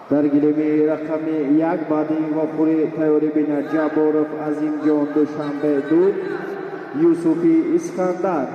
Дар гилеми рақами 1 баъди ин вохӯрӣ тайёрӣ бинад Ҷабборов Азимҷон, Душанбе 2, Юсуфи Искандар.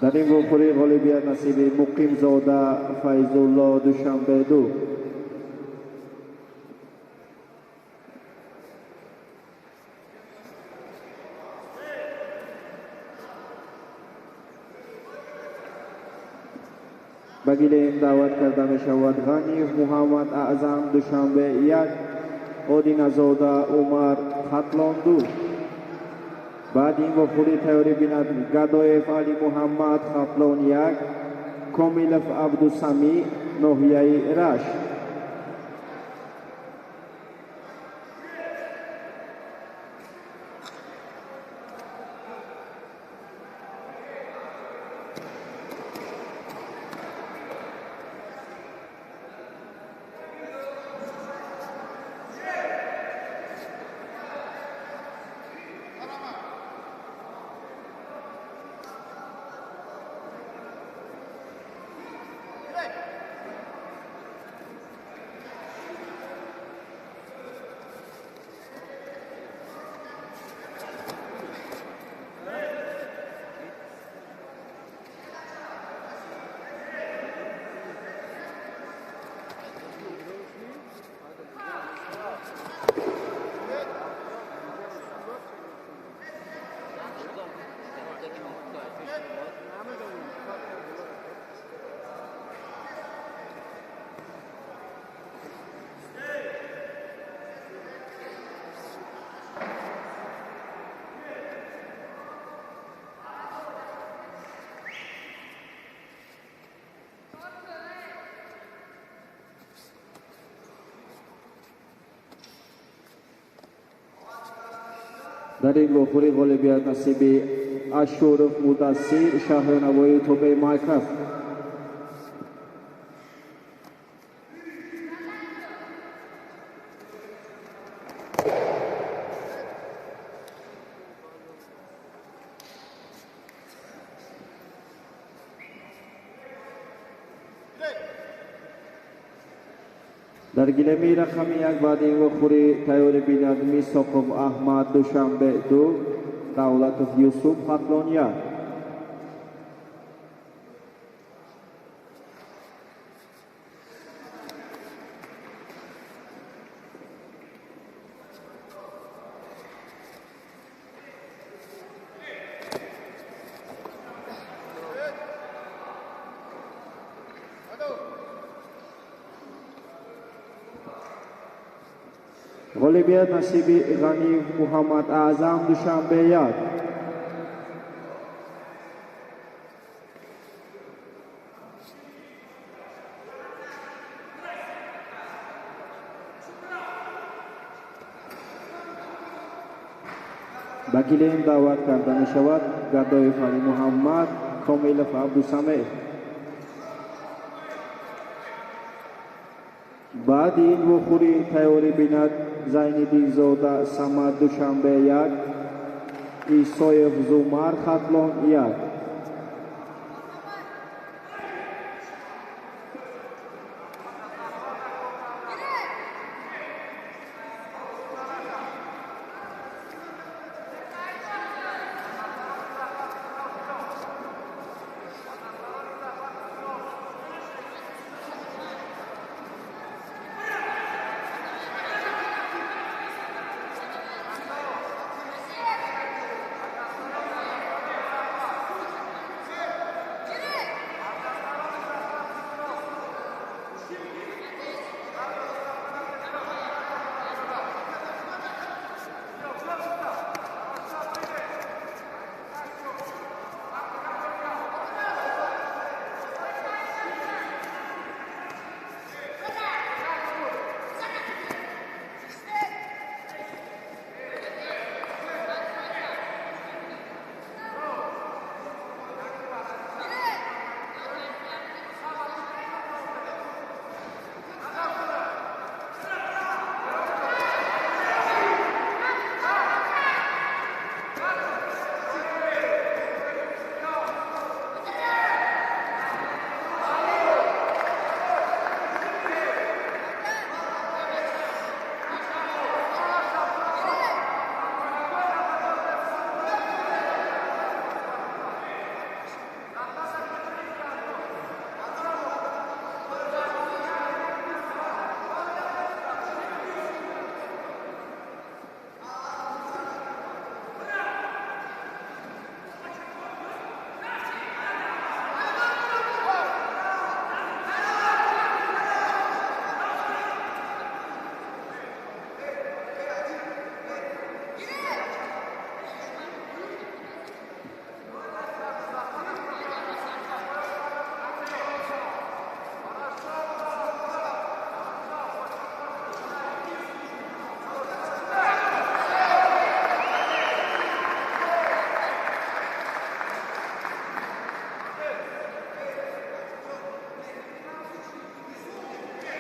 Дар ин вохӯрӣ ғолибият насиби Муқимзода Файзулло, Душанбе 2. Ба гилем даъват карда мешавад Ғаниев Муҳаммад Аъзам, Душанбе 1, Одиназода Умар, Хатлон 2. Баъди ин вохӯрӣ тайёрӣ бинад Гадоев Али Муҳаммад, Хатлон 1, Комилов Абдусамӣ, ноҳияи Рашт. Дар ин вохӯрӣ ғолибият насиби Ашуров Мудассир, шаҳри Навоии тобеи марказ. Дар гилеми рақами 1 баъди ин вохӯрӣ тайёрӣ бинад Мисоқов Аҳмад, Душанбе 2, Давлатов Юсуф, Хатлон 1. Ғолибият насиби Ғаниев Муҳаммад Аъзам, Душанбе 1. Ба гилем даъват карда мешавад Гадоев Али Муҳаммад, Комилов Абдусамед. Баъди ин вохӯрӣ тайёрӣ бинад Зайниддинзода Самад Душанбе 1, Исоев Зумар Хатлон 1.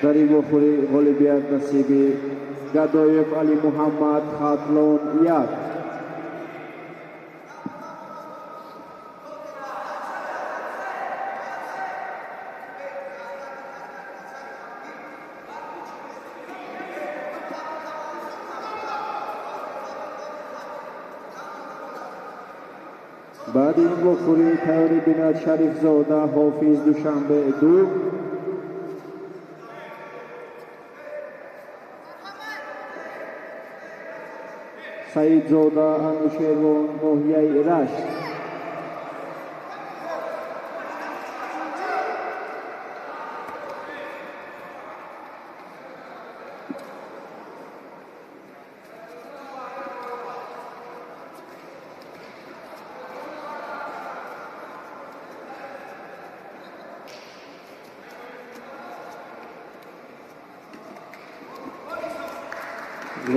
Дар ин вохӯрӣ ғолибият насиби Гадоев Али Муҳаммад Хатлон 1. Баъди ин вохӯрӣ тайёрӣ бинад Шарифзода Ҳофиз Душанбе 2, Саидзода Анушервон ноҳияи Рашт.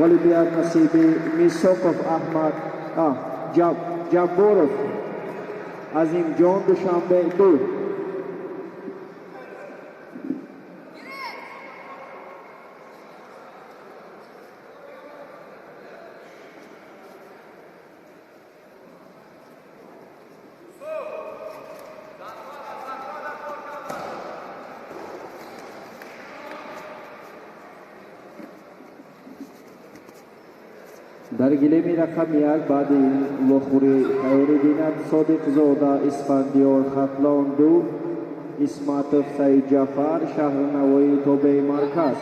Ғолибият насиби Мисоков Аҳмад Ҷабборов Азимҷон Душанбе 2. Дар гилеми рақами 1 баъди вохӯрӣ тайёрӣ бинад Содиқзода Исфандиёр Хатлон 2, Исматов Саидҷафар Шаҳрнавои тобеи марказ.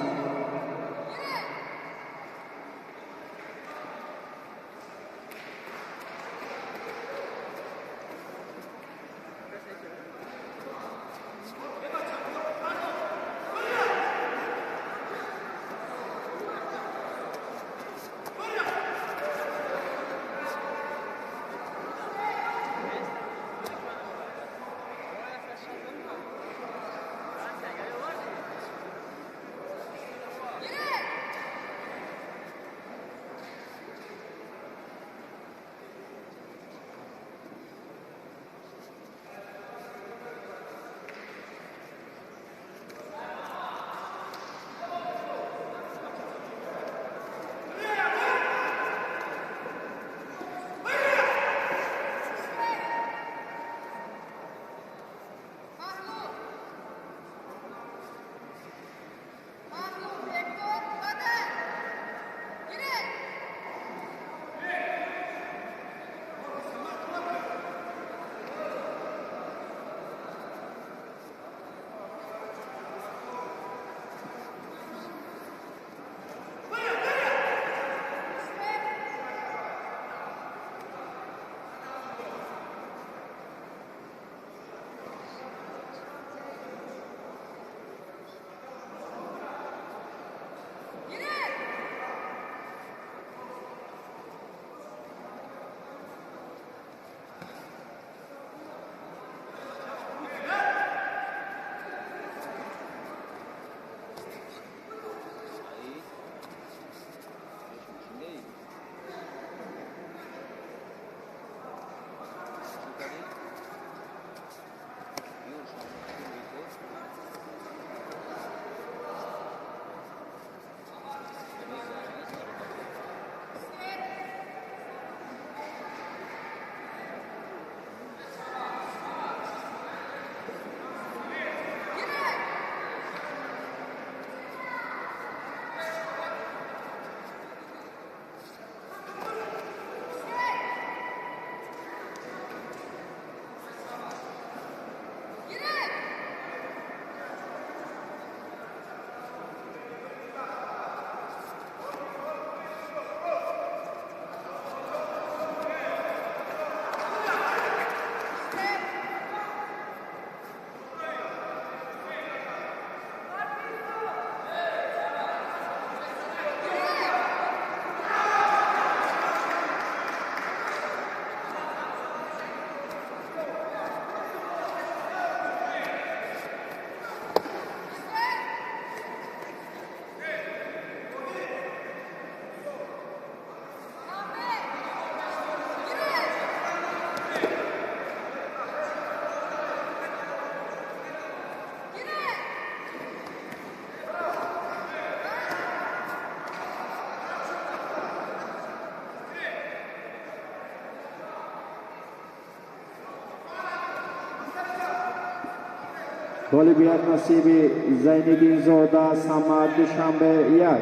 Ғолибият насиби Зайниддинзода Самад, Душанбе 1.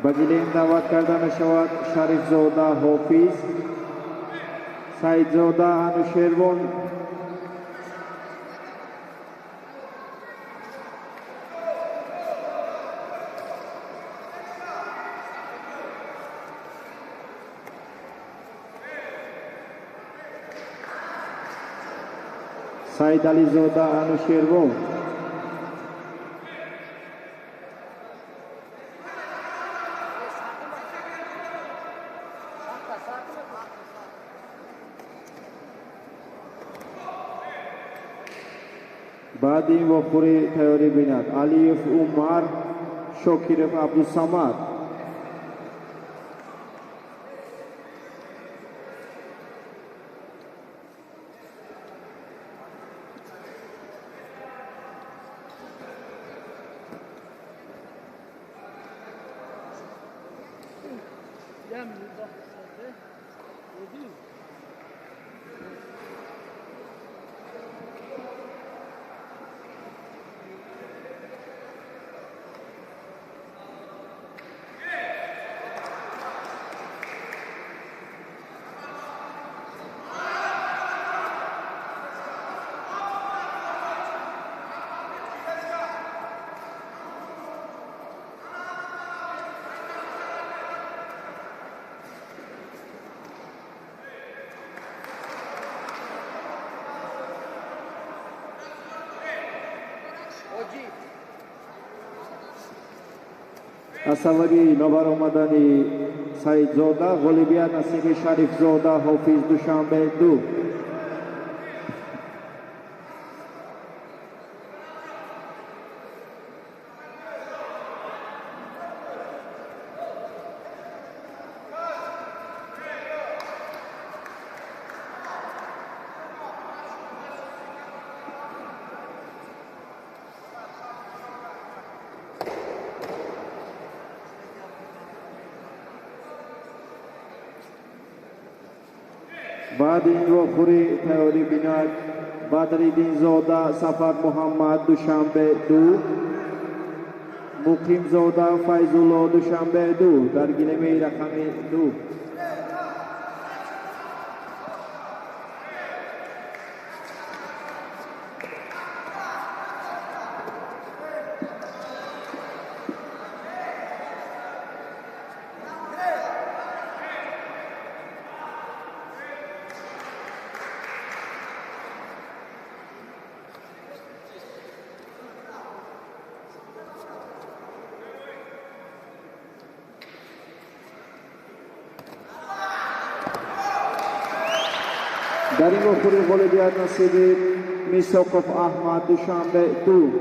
Ба гилем даъват карда мешавад Шарифзода Ҳофиз, Саидзода Анушервон. Саидализода Анушервон. Баъди ин вохӯрӣ тайёрӣ бинад Алиев Умар, Шокиров Абдусамад. Аз сабаби нобаромадани Саидзода ғолибият насиби Шарифзода Ҳофиз, Душанбе 2. Баъди ин вохӯрӣ тайёрӣ бинад Бадриддинзода Сафар Муҳаммад, Душанбе 2, Муқимзода Файзулло, Душанбе 2, дар гилеми рақами 2. Дар ин вохӯрӣ ғолибият насиби Мисоқов Аҳмад, Душанбе 2.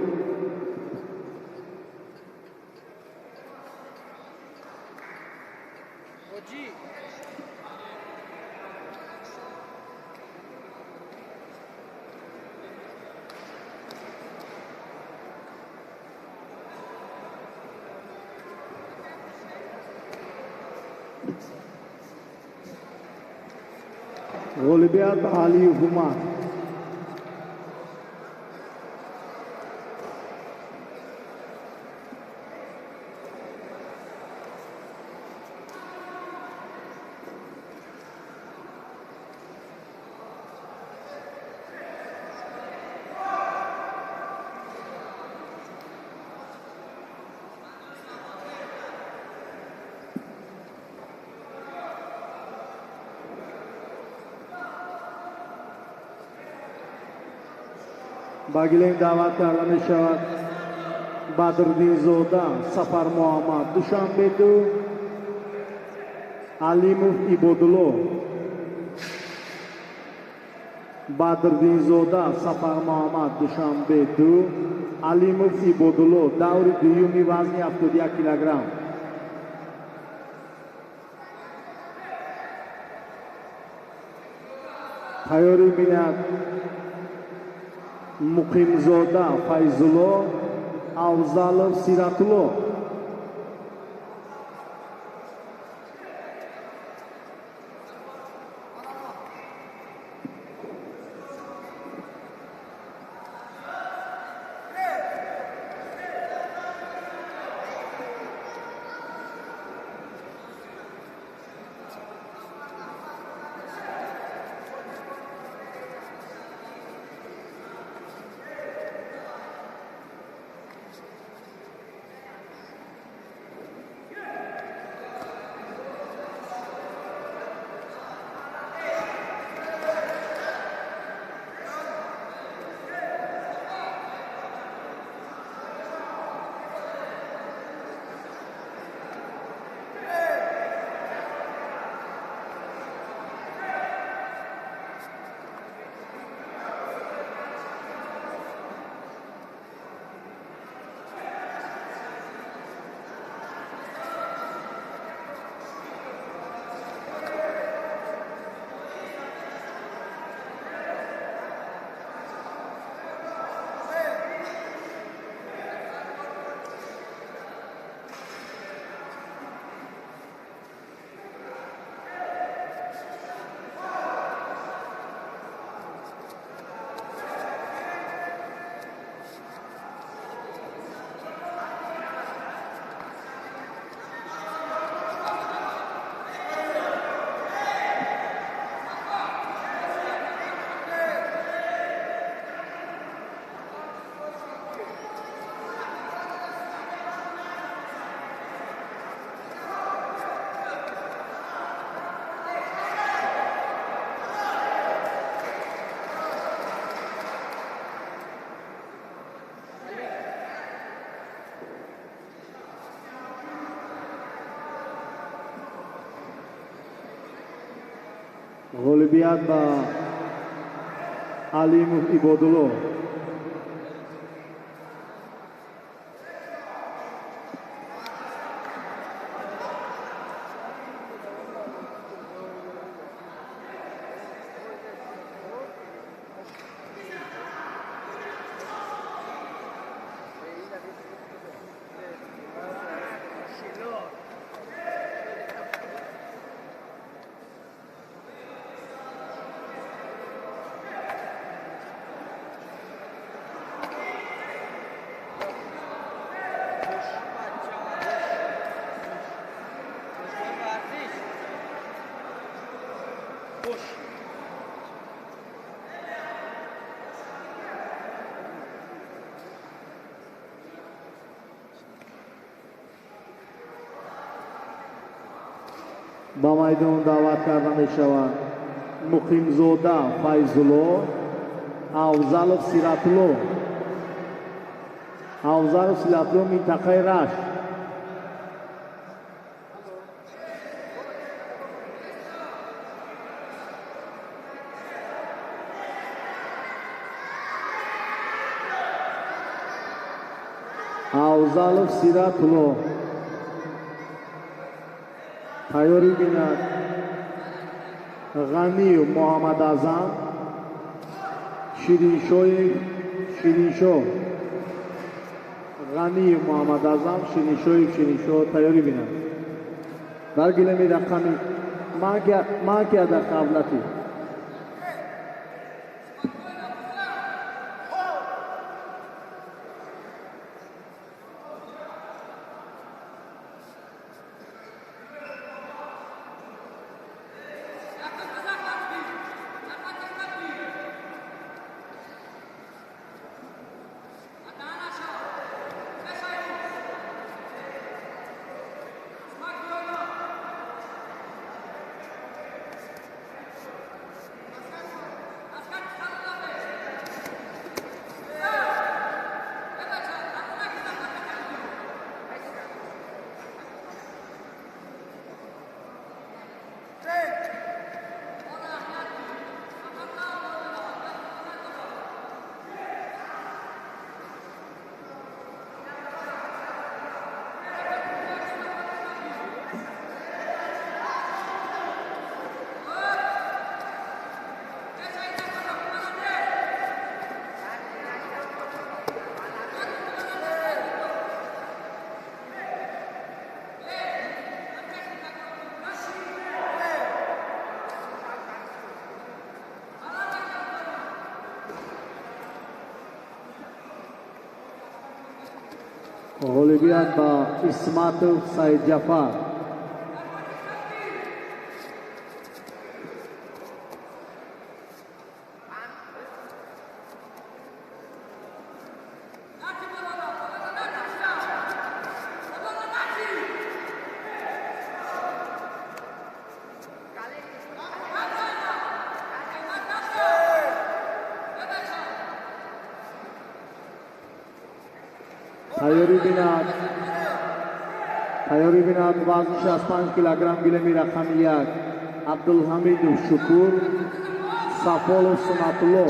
Ғолибият ба Алиев Умар. Ба гилем даъват карда мешавад Бадриддинзода Сафар Муҳаммад, Душанбе 2, Алимов Ибодулло. Бадриддинзода Сафар Муҳаммад, Душанбе 2, Алимов Ибодулло, даври дуюми вазни 71 килограмм. Тайёрӣ бинад Муқимзода Файзулло, Афзалов Сиратулло. Ғолибият ба Алимов Ибодулло. Ба майдон даъват карда мешаванд Муқимзода Файзулло, Афзалов Сиратулло. Афзалов Сиратулло, минтақаи Рашт. Афзалов Сиратулло тайёрӣ бинад. Ғаниев Муҳаммадазам, Шириншоев Шириншо. Ғаниев Муҳаммадазам, Шириншоев Шириншо тайёрӣ бинад. Дар гилеми рақами ман ки дар қаблати Ғолибият ба Исматов Саидҷафар. Тайёрӣ бинад вазни 65 килограмм гилеми рақами 1 Абдулҳамидов Шукур, Сафолов Сунатулло.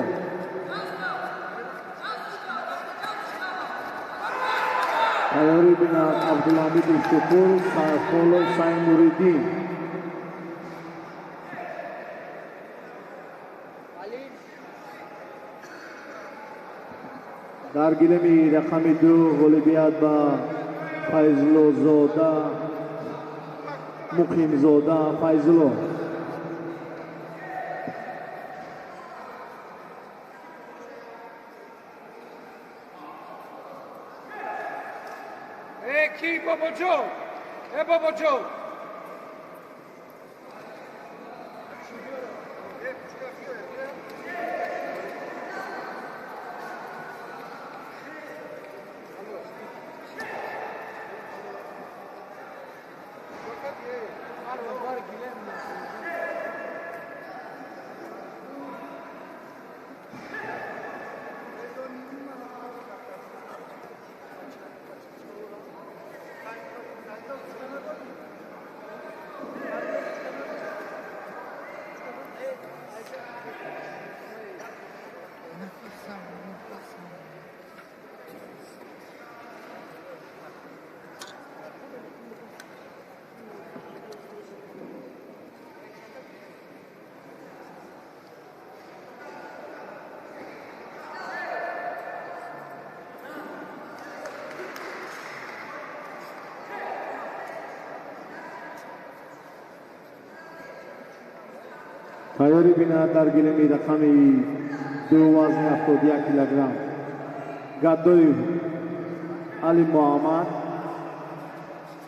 Тайёрӣ бинад Абдулҳамидов Шукур, Сафолов Сайнуриддин. Дар гилеми рақами 2 ғолибият ба Файзуллозода Муқимзода Файзулло. Eki Bobojo, e Bobojo. Тайёрӣ бинад дар гилеми рақами 2 вазни 71 килограмм Гадоев Али Муҳаммад,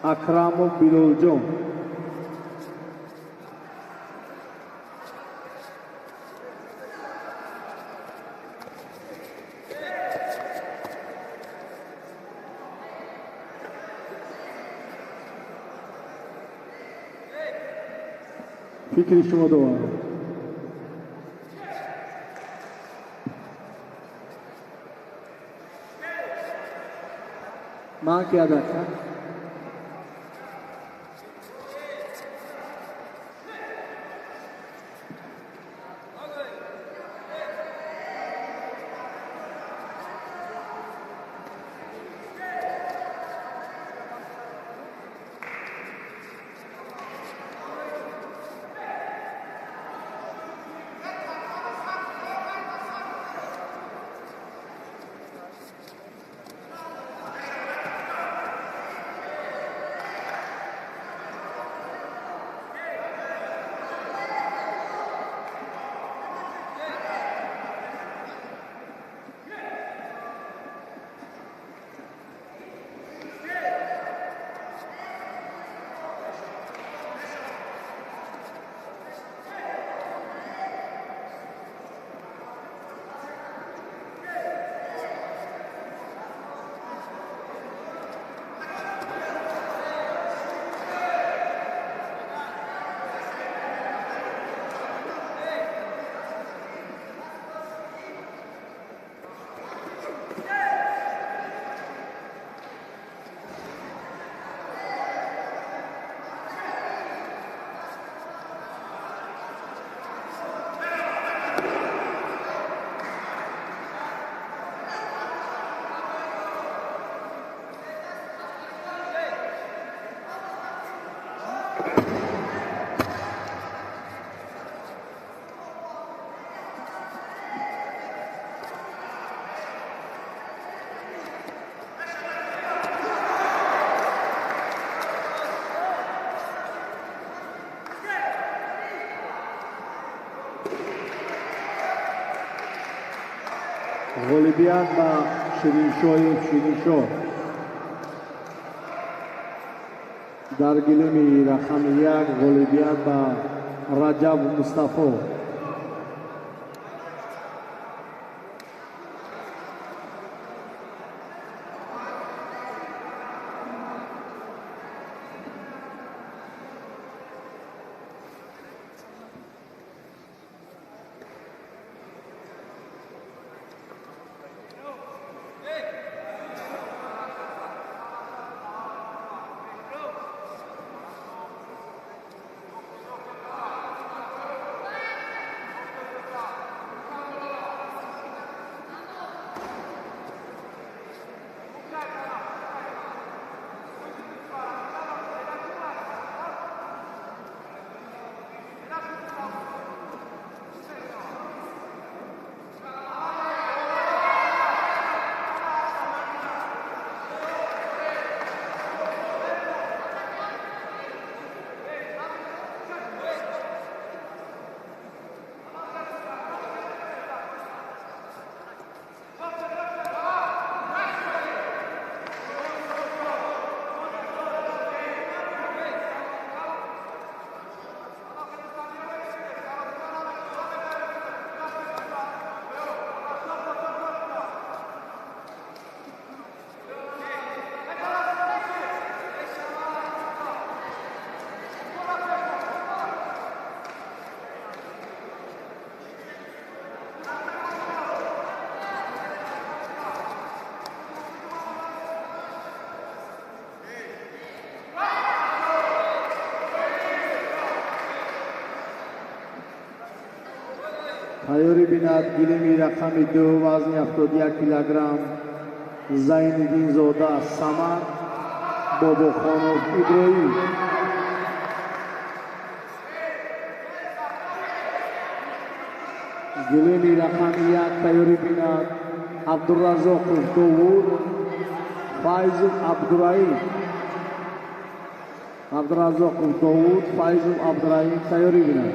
Акрамов Билолҷон. Фикри шумо дорам. माँ क्या था? Ғолибият ба Шириншоев Шириншоҳ. Дар гилеми рақами 1 ғолибият ба Раҷаб Мустафо. Тайёрӣ бинад гилеми рақами 2 вазни 71 килограмм Зайниддинзода Самад Бобохонов Иброим. Гилеми рақами 1 тайёрӣ бинад Абдуразоқов Довуд Файзов Абдураим. Абдуразоқов Довуд Файзов Абдураим тайёрӣ бинад.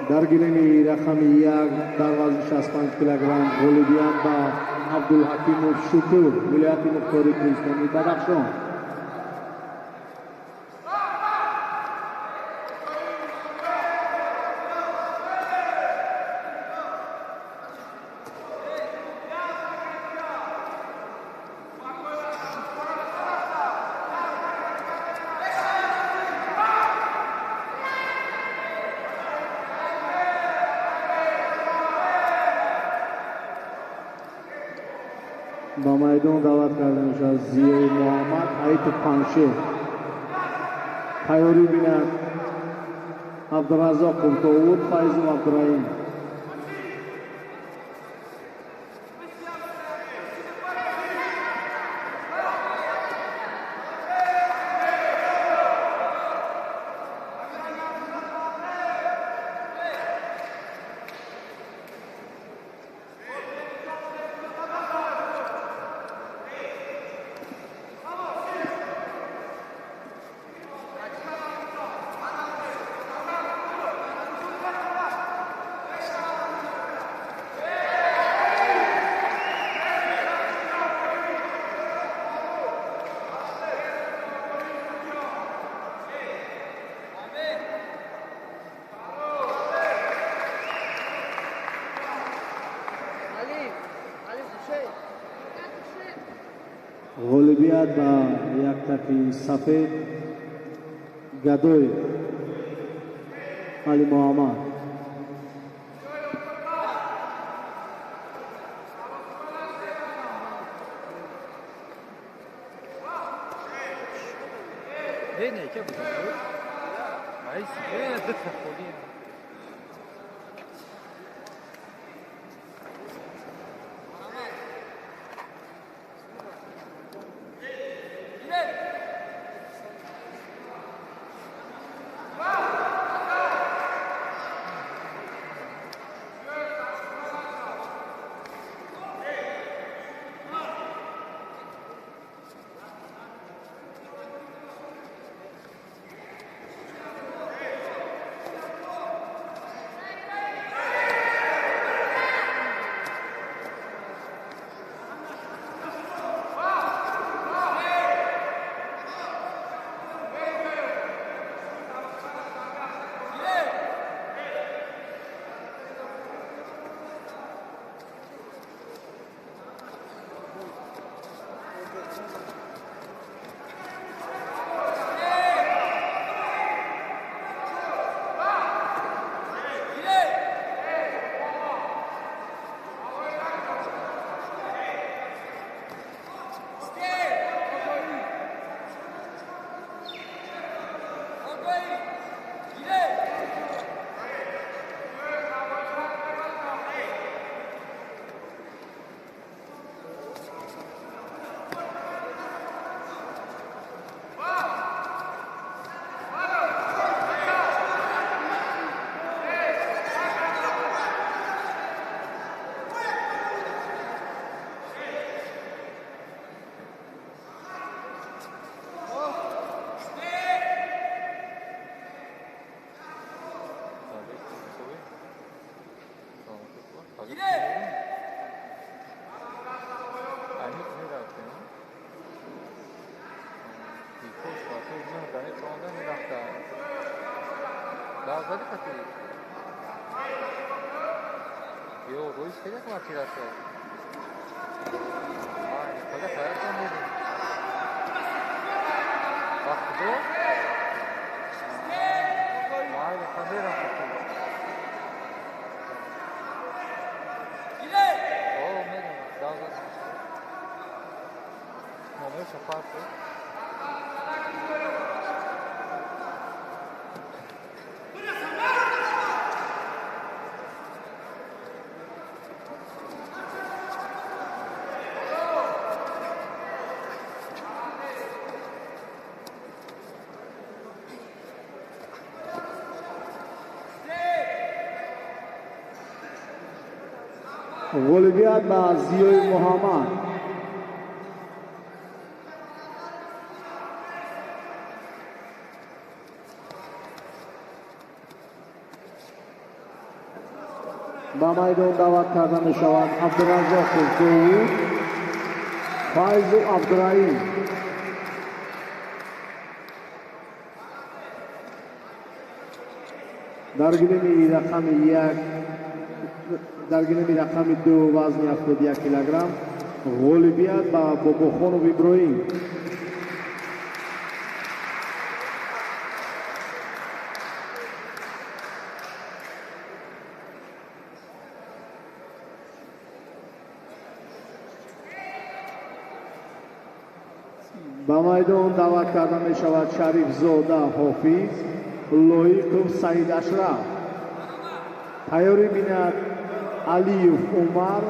Дар гилеми рақами 1 дар вазни 65 килограмм ғолибият ба Абдулҳакимов Шукур, вилояти Мухтори Кӯҳистони Бадахшон. Ба майдон даъват карда мешавад Зиёи Муҳаммад Ҳаитов Паншер. Тайёрӣ бинад Абдуразоқов Довуд Файзов Абдураим. Ғолибият ба як таки сафед Гадоев Али Муҳаммад. Ғолибият ба Зиёи Муҳаммад. Ба майдон даъват карда мешаванд Абдураззоқов Довуд, Файзу Абдураим. Дар гилеми рақами 1, дар гилеми рақами 2 вазни 71 килограмм ғолибият ба Бобохонов Иброҳим. Ба майдон даъват карда мешавад Шарифзода Ҳофиз, Лоиқов Саид Ашраф. Тайёрӣ бинад Алиев Умар,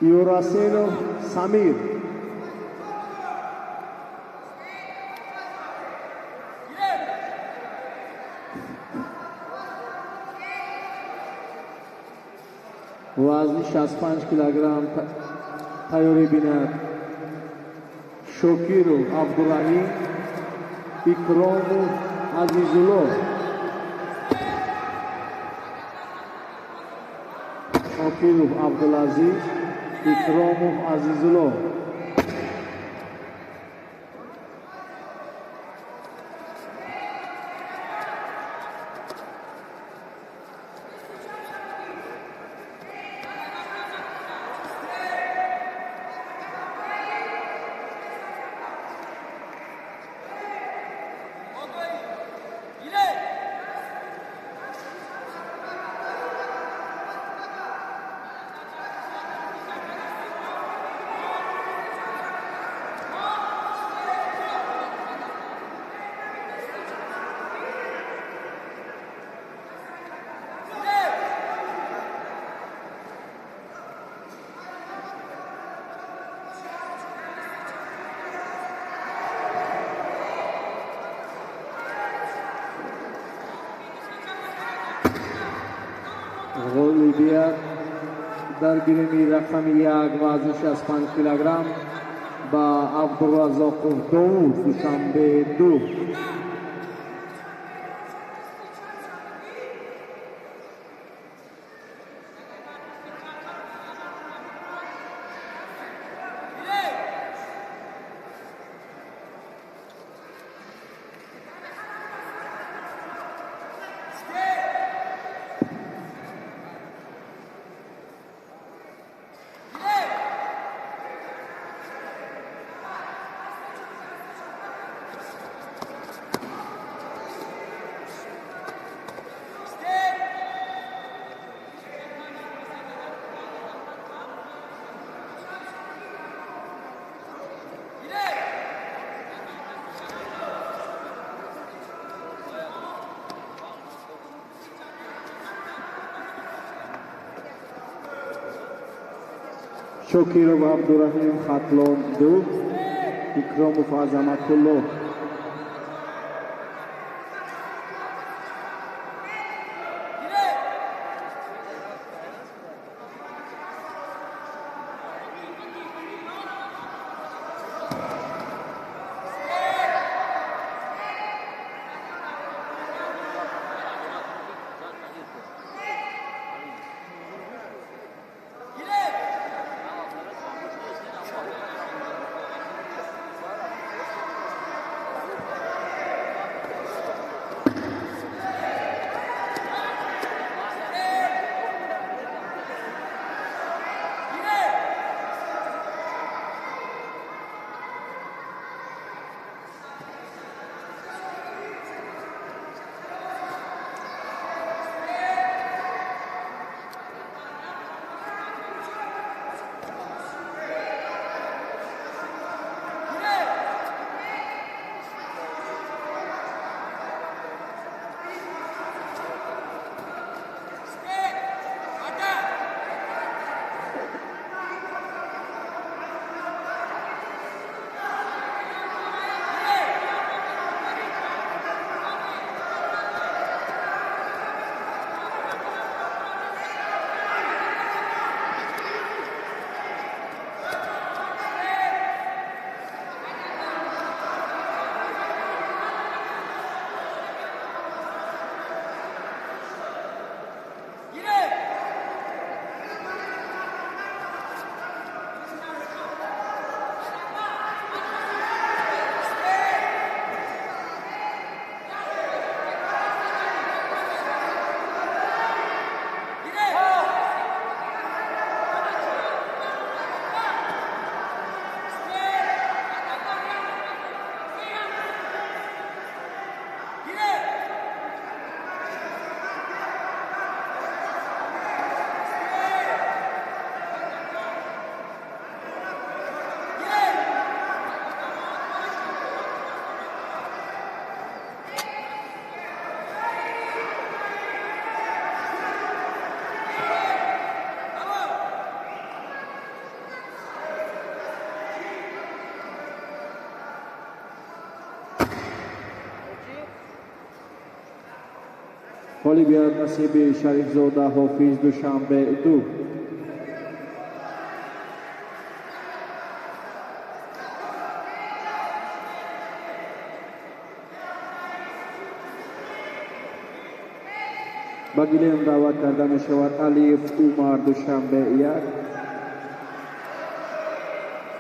Юрасенов Самир. Вазни 65 килограмм тайёрӣ бинад Шокиров Абдураҳим, Икромов Азизулло. Шокиров Абдулазиз, Икромов Азизулло. Ғолибият дар гилеми рақами 1 вазни 65 килограмм ба Абдуразоқов Довуд, Душанбе 2. Шокиров Абдураҳим, Хатлон 2, Икромов Азаматулло. Ғолибият насиби Шарифзода Ҳофиз, Душанбе 2. Ба гилем даъват карда мешавад Алиев Умар, Душанбе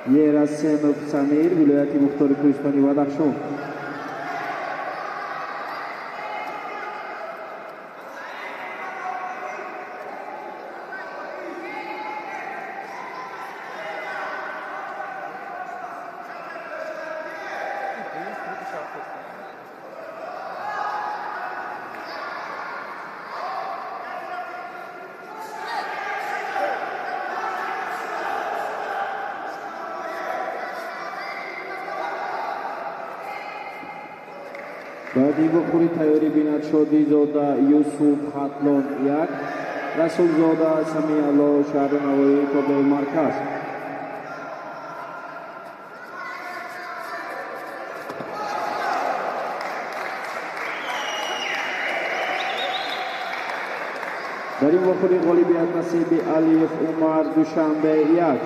1, Ерасенов Самир, вилояти Мухтори Кӯҳистони Бадахшон. Баъди вухӯри тайёрӣ бинад Шодизода Юсуф, Хатлон 1, Расулзода Самиалло, шаҳри Навоӣ, тобеи марказ. Дар ин вохӯрӣ ғолибият насиби Алиев Умар, Душанбе 1.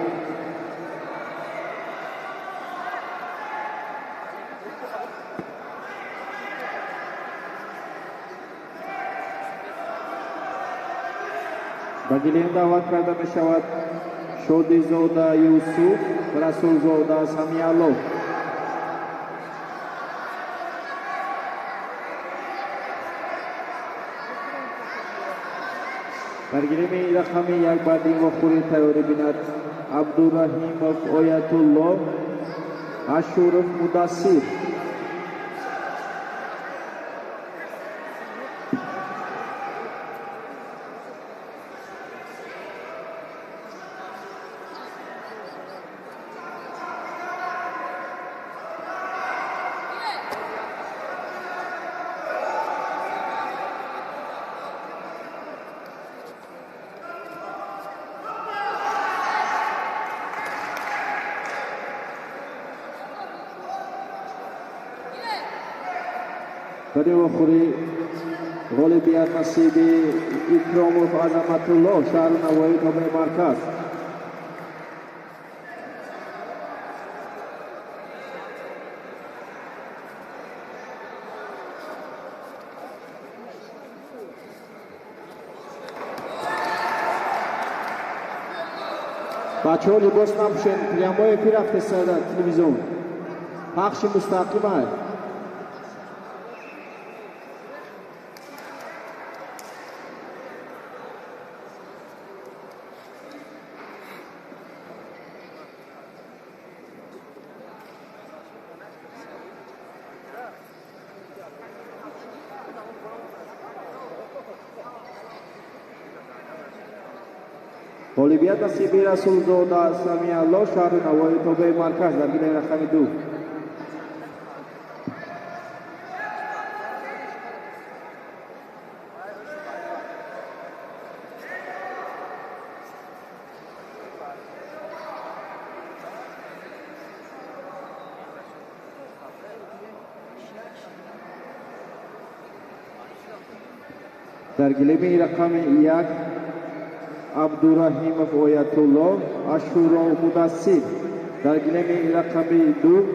Ба гилем даъват карда мешавад Шодизода Юсуф, Расулзода Самиалло. Дар гилеми рақами 1 баъди ин вохӯрӣ тайёрӣ бинад Абдураҳимов Оятулло, Ашуров Мудассир. Дар ин вохӯрӣ ғолибият насиби Икромов Азаматулло, шаҳри Навоӣ, тобеи марказ. Бачаҳо либос напӯшед, прямой эфир рафтеста дар телевизион, пахши мустақим аст. Ғолибият насиби Расулзода Самиалло, шаҳри Навоӣ, тобеи марказ, дар гилеми рақами 2. Дар гилеми рақами 1 Абдураҳимов Оятулло, Ашуров Мудассир. Дар гилеми рақами 2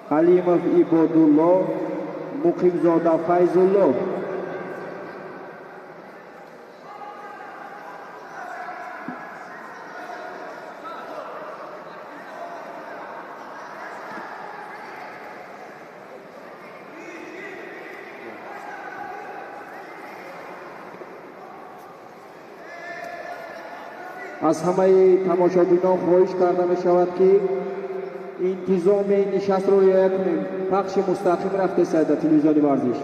Ҳалимов Ибодулло, Муқимзода Файзулло. Аз ҳамаи тамошобинон хоҳиш карда мешавад, ки интизоми нишастро риоя кунем. Пахши мустақим рафтеста дар телевизиони варзиш.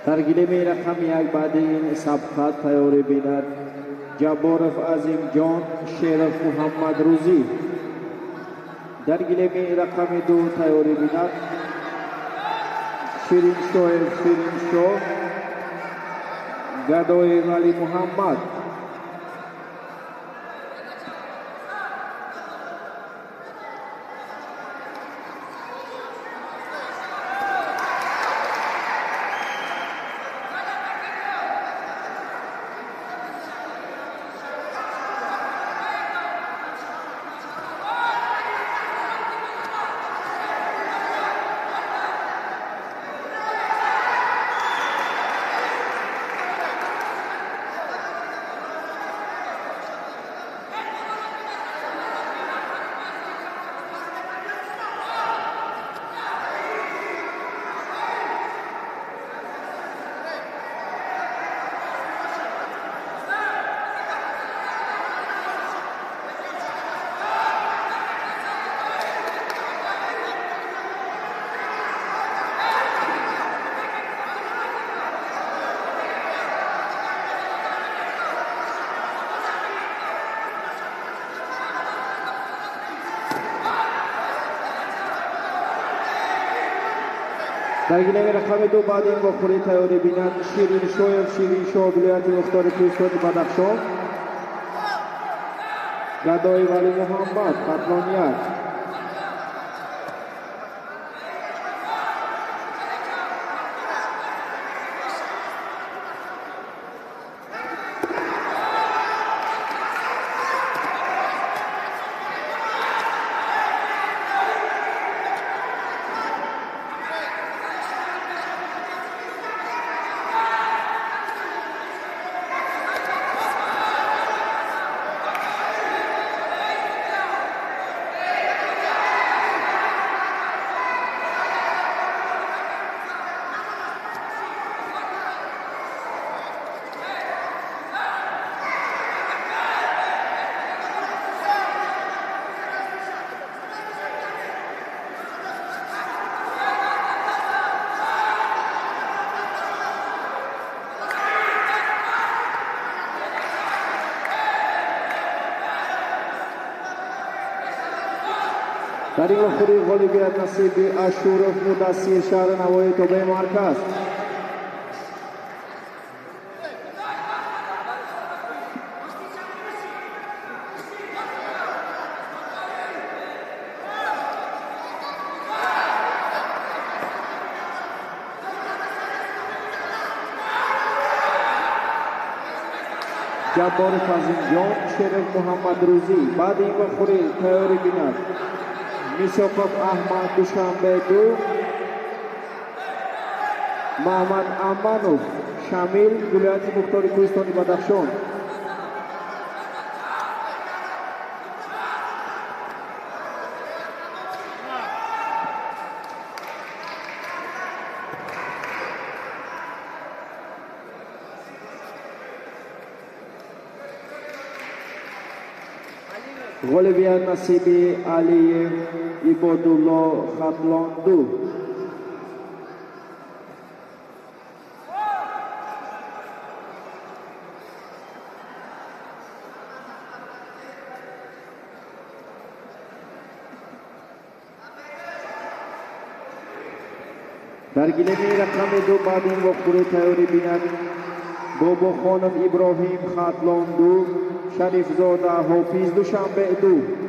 Дар гилеми рақами 1 баъди ин сабқат тайёрӣ бинад Ҷабборов Азимҷон, Шеров Муҳаммадрӯзӣ. Дар гилеми рақами 2 тайёрӣ бинад Шириншоев Шириншоҳ, Гадоев Али Муҳаммад. Дар гилеми рақами 2 баъди ин вохӯрӣ тайёрӣ бинад Шириншоев Шириншо, вилояти Мухтори Кӯҳистони Бадахшон, Гадои Валӣ Муҳаммад, Хатлон 1. Дар ин вохӯрӣ ғолибият насиби Ашуров Мудассир, шаҳри Навои тобеи марказ. Ҷабборов Азимҷон, Шеров Муҳаммадрӯзӣ. Баъди ин вохӯрӣ тайёрӣ бинад Мисоқов Аҳмад, Душанбе 2, Маҳмад Аманов Шамил, вилояти Мухтори Кӯҳистони Бадахшон. Ғолибият насиби Алиев Ибодулло, Хатлон 2. Дар гилеми рақами 2 баъди ин вохӯрӣ тайёрӣ бинад Бобохонов Иброҳим, Хатлон 2, Шарифзода Ҳофиз, Душанбе 2.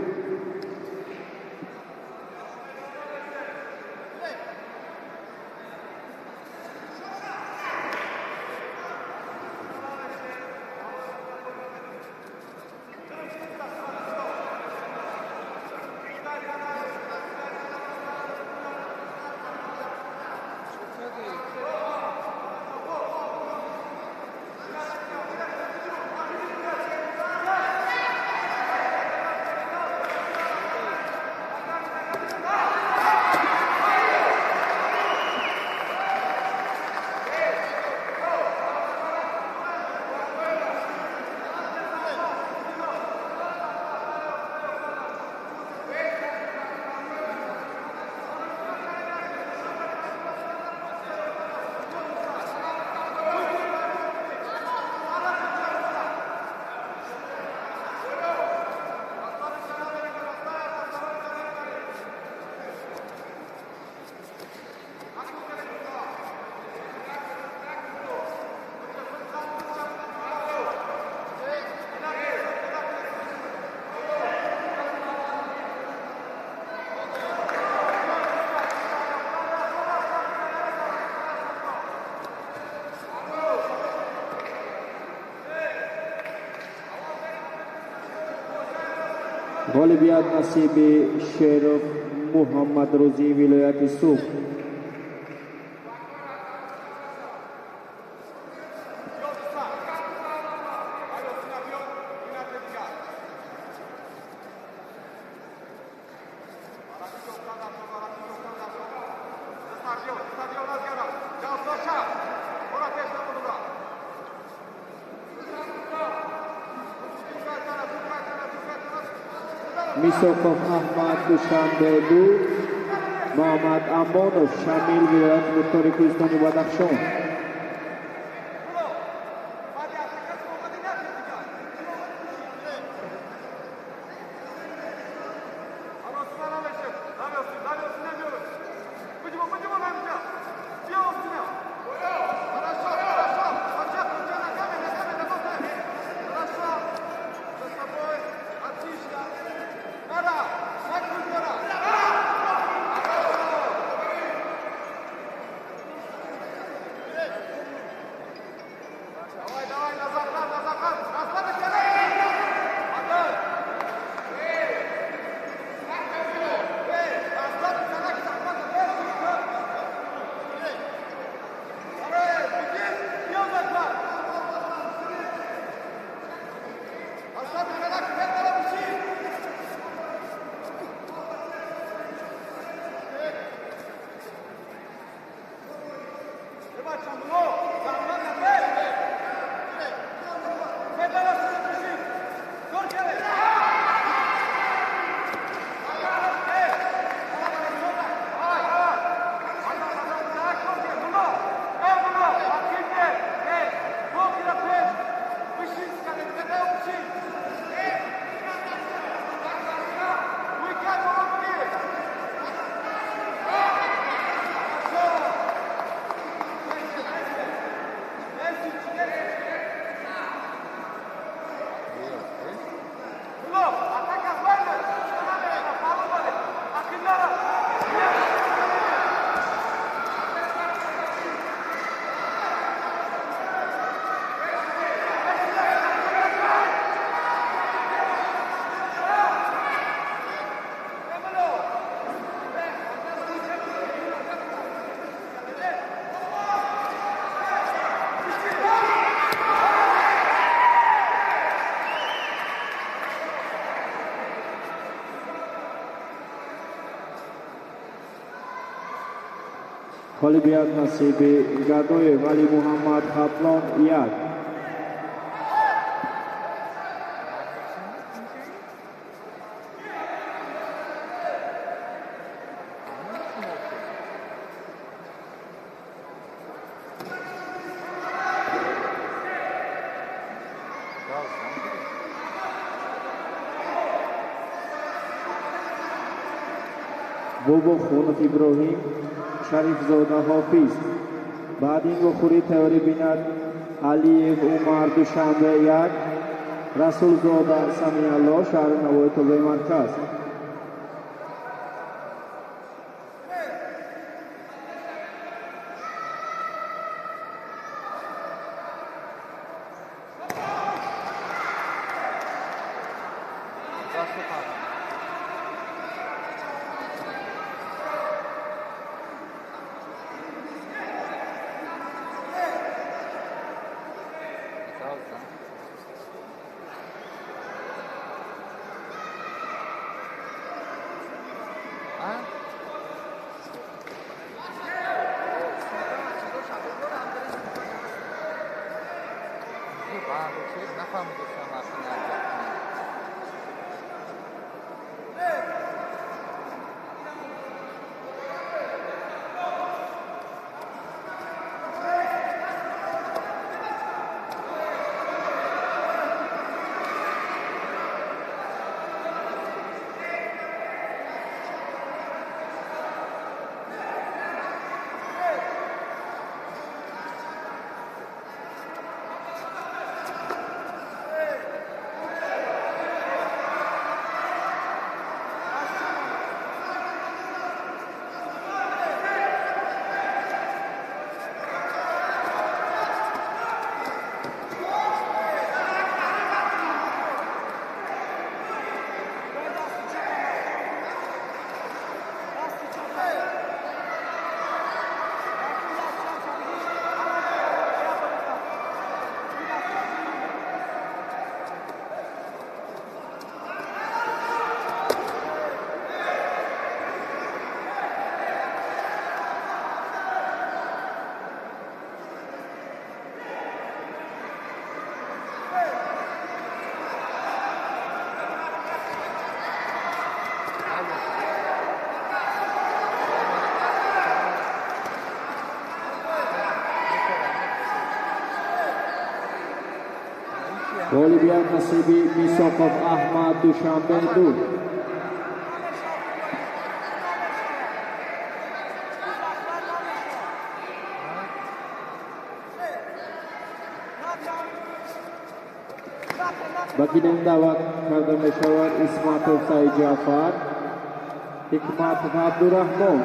Ғолибият насиби Шеров Муҳаммадрӯзӣ, вилояти Суғд. Мисоқов Аҳмад, Душанбе 2, Муҳаммад Амонов Шамил, вилояти Мухтори Кӯҳистони Бадахшон. Ғолибият насиби Гадоев Али Муҳаммад, Хатлон 1. Бобохонов Иброҳим, Шарифзода Ҳофиз. Баъд ин вохӯрӣ тайёрӣ бинад Алиев Умар, Душанбе 1, Расулзода Самиалло, шаҳри Навои тобеи марказ. Ғолибият насиби Мисоқов Аҳмад, Душанбе 2. Ба гилем даъват карда мешавад Исматов Саидҷаъфар, Ҳикматов Абдураҳмон.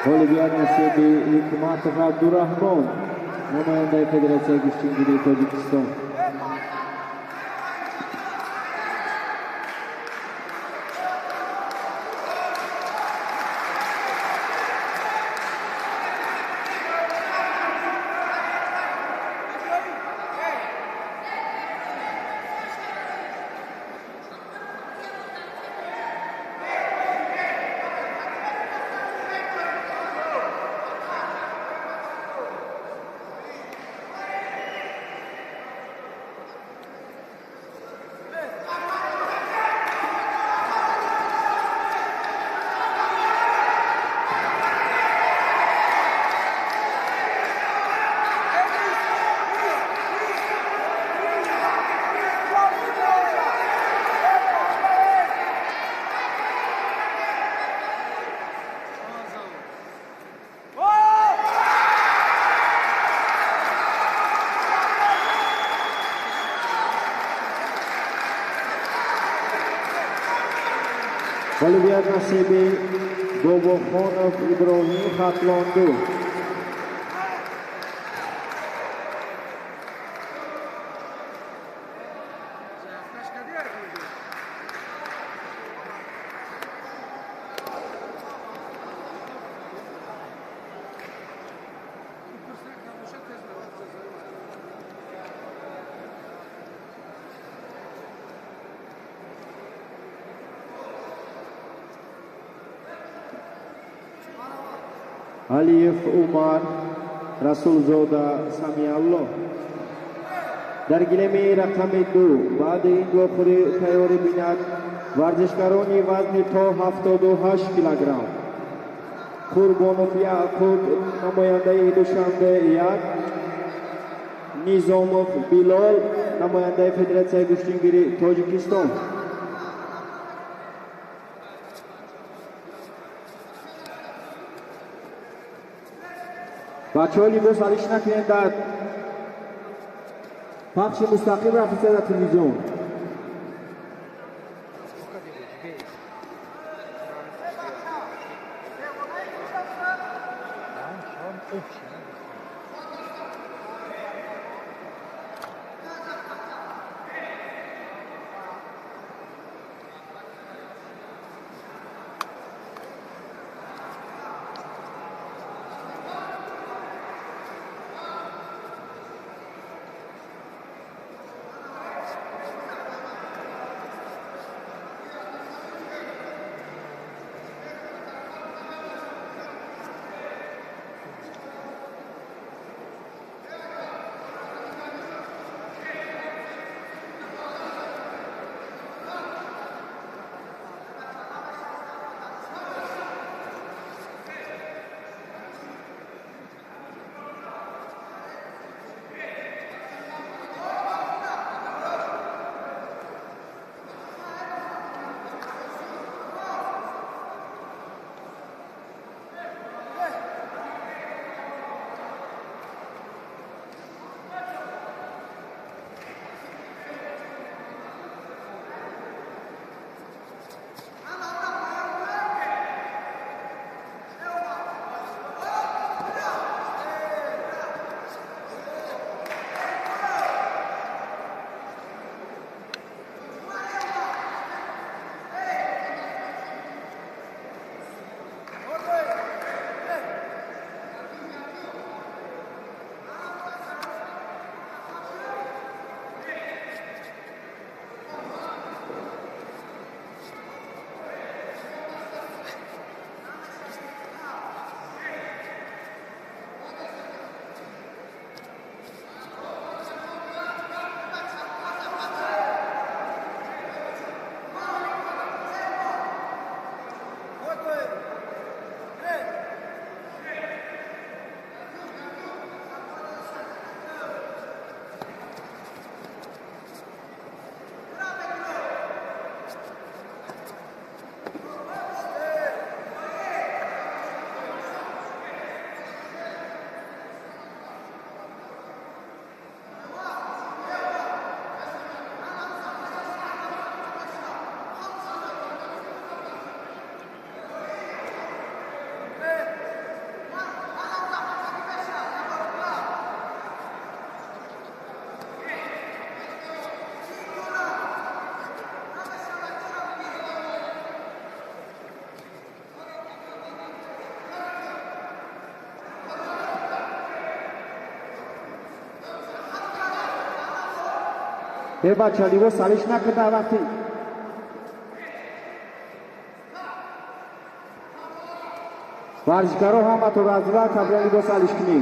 Ғолибият насиби Ҳикматов Абдураҳмон, намояндаи Федератсияи гӯштингирии Тоҷикистон. Ғолибият насиби Бобохонов Иброҳим, Хатлонду. Алиев Умар, Расулзода Самиалло. Дар гилеми рақами 2 баъди ин вохӯрӣ тайёрӣ бинад варзишгарони вазни то 78 килограмм. Қурбонов Яъқуб, намояндаи Душанбе 1, Низомов Билол, намояндаи Федератсияи гӯштингирии Тоҷикистон. Бачаҳо либос алиш накунед, дар пахши мустақим рафтиса дар телевизион. Э бача, либос алиш накарда вақти варзишгаро ҳаматон раздева кабра либос алиш кунӣ.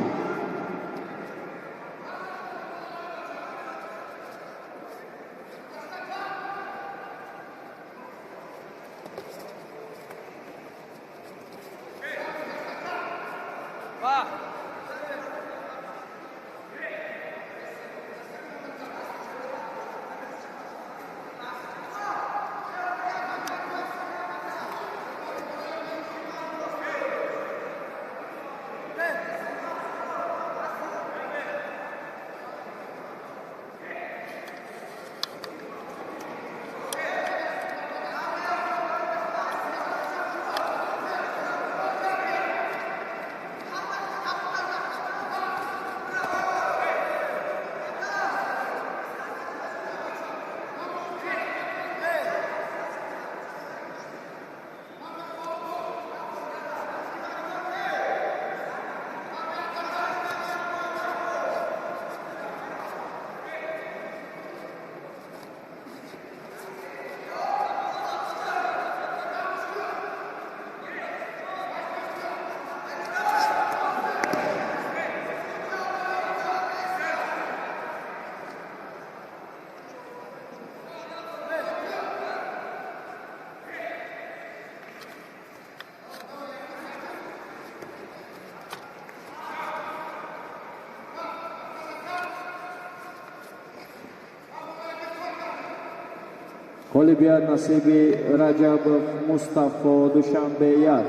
Ғолибият насиби Раҷабов Мустафо, Душанбе 1.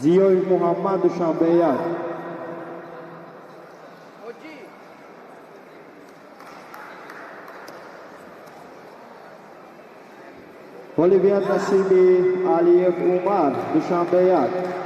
Зиёев Муҳаммад, Душанбе 1. Ғолибият насиби Алиев Умар, Душанбе 1.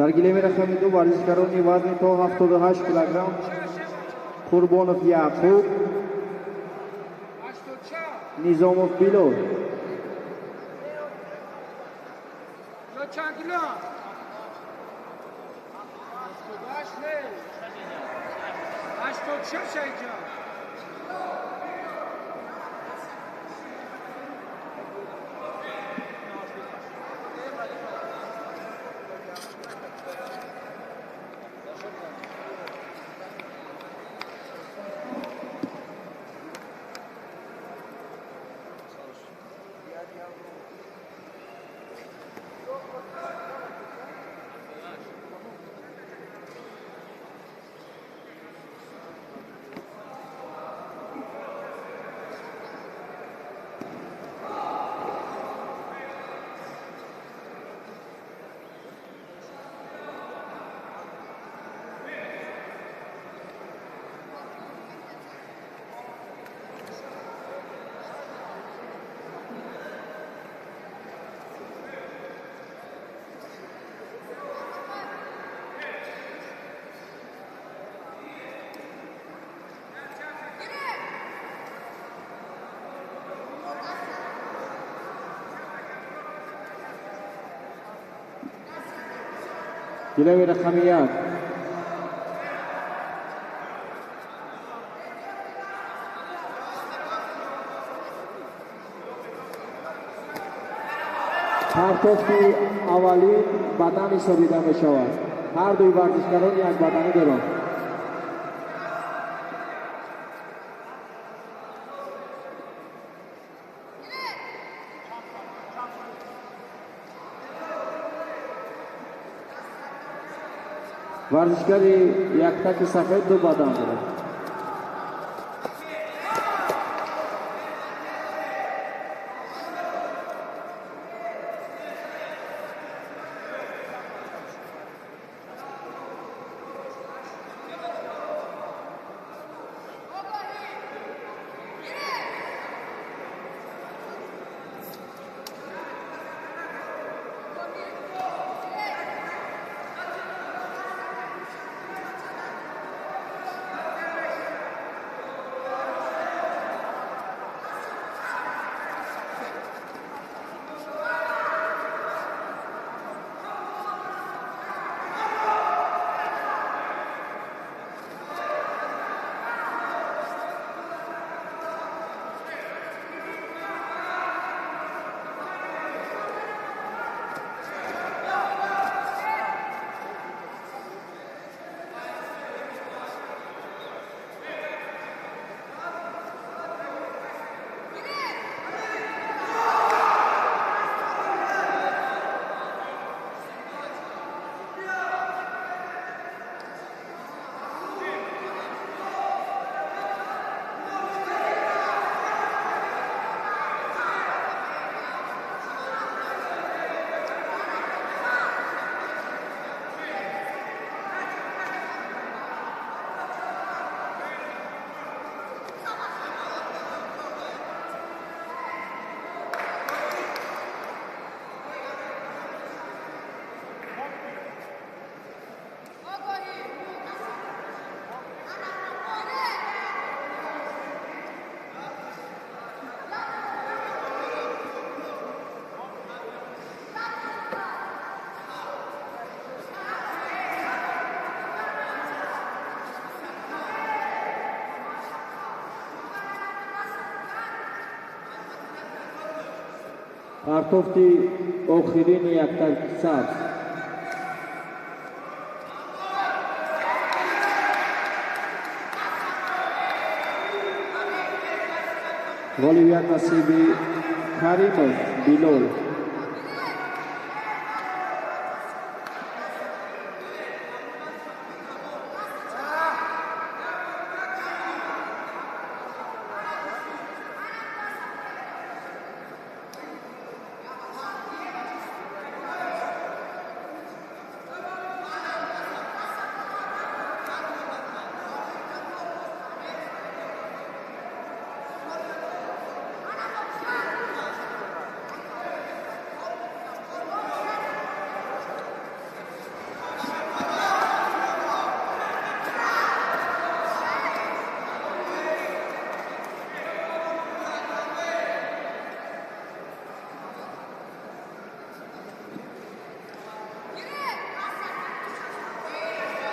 Дар гилеми рақами 2 варзишгарони вазни то 78 килограмм Қурбонов Яъқуб, Низомов Билол. Гилеми рақами 1. Партофти аввалин бадан ҳисобида мешавад. Ҳар дуи варзишгарон як баданӣ доранд. Варзишгари яктаки сафед ду бадан дорад. Партофти охирини яктаки сабз. Ғолибият насиби Каримов Билол.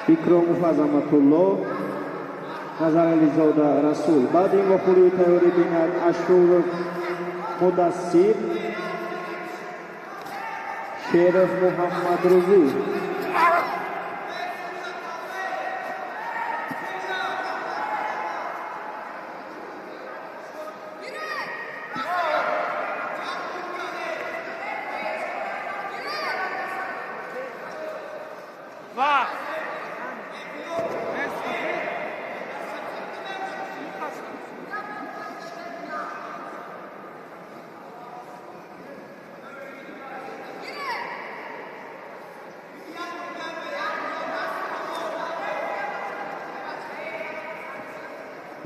Икромов Азаматулло, Назарализода Расул. Баъди ин вохӯрии тайёрӣ бинад Ашуров Мудассир, Шеров Муҳаммадрӯзӣ.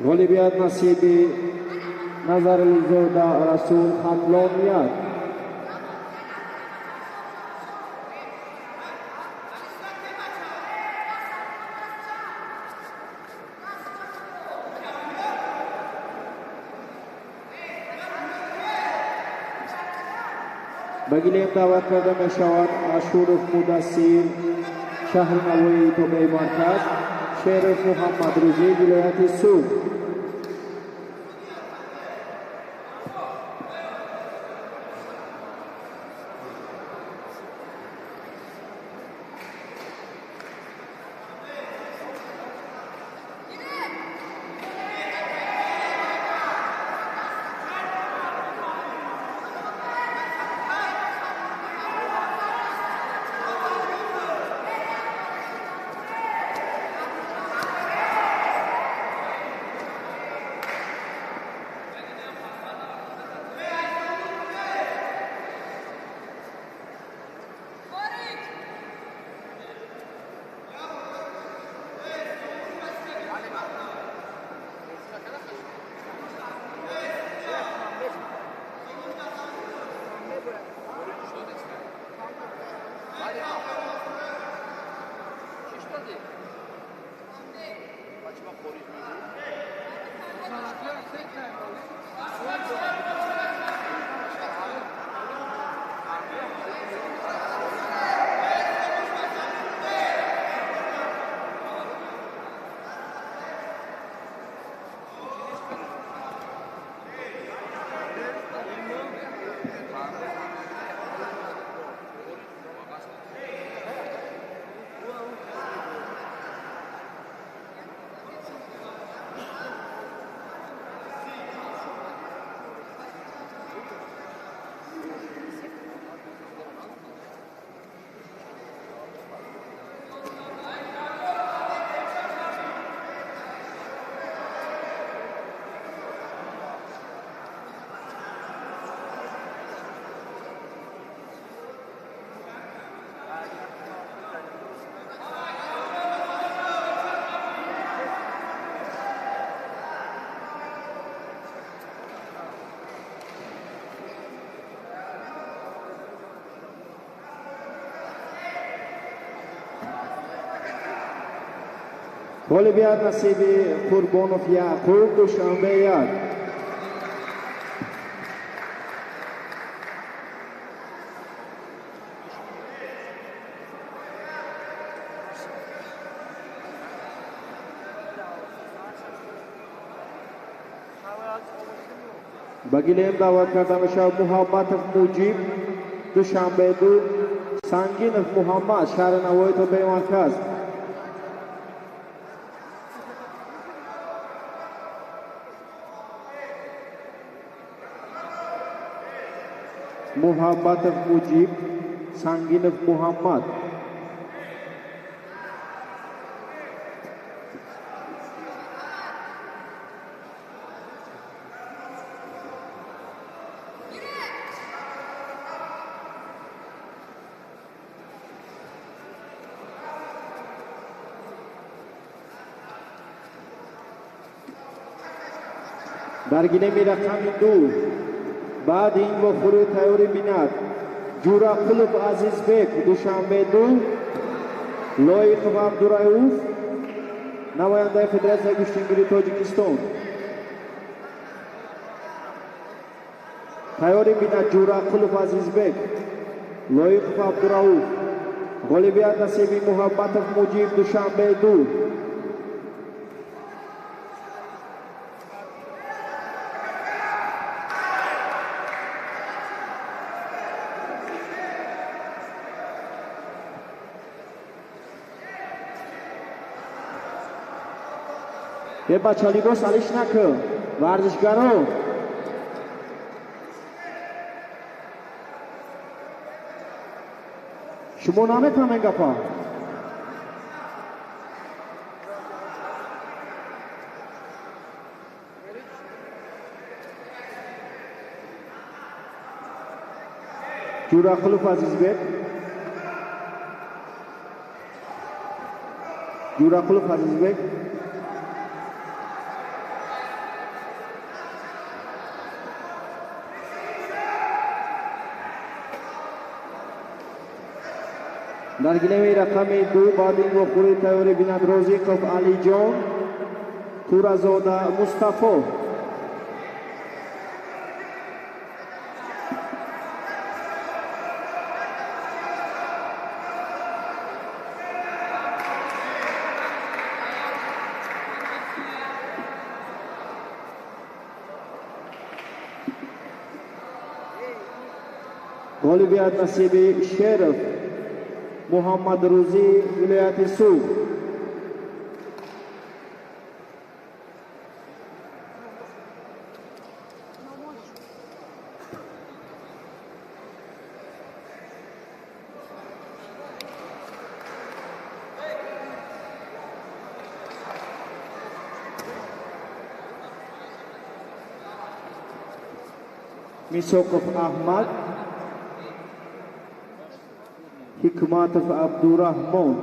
Ғолибият насиби Назарализода Расул Хатлоният. Ба гилем даъват карда мешавад Ашуров Мудассир, шаҳри Навоии тобеи марказ, Шеров Муҳаммадрӯзӣ, вилояти Суғд. Ғолибият насиби Қурбонов Яъқуб, Душанбе 1. Ба гилем даъват карда мешавад Муҳаббатов Муҷиб, Душанбе 2, Сангинов Муҳаммад, шаҳри Навоӣ тобеи марказ. Муҳаббатов Муҷиб, Сангинов Муҳаммад. Дар гилеми рақами 2 баъди ин вохӯрӣ тайёрӣ бинад Ҷурақулов Азизбек, Душанбе 2, Лоиқов Абдурауф, намояндаи Федератсияи гӯштингирии Тоҷикистон. Тайёрӣ бинад Ҷурақулов Азизбек, Лоиқов Абдурауф. Ғолибият насиби Муҳаббатов Муҷиб, Душанбе 2. Е бача, либос алиш накун, варзишгаро. Шумо намефаҳмед гапа? Ҷурақулов Азизбек, Ҷурақулов Азизбек. Дар гилеми рақами 2 баъди ин вохӯрӣ тайёрӣ бинад Розиқов Алиҷон, Туразода Мустафо. Ғолибият насиби Шеров Муҳаммад Рӯзӣ, вилояти Суғд. Мисоқов Аҳмад, Ҳикматов Абдураҳмон.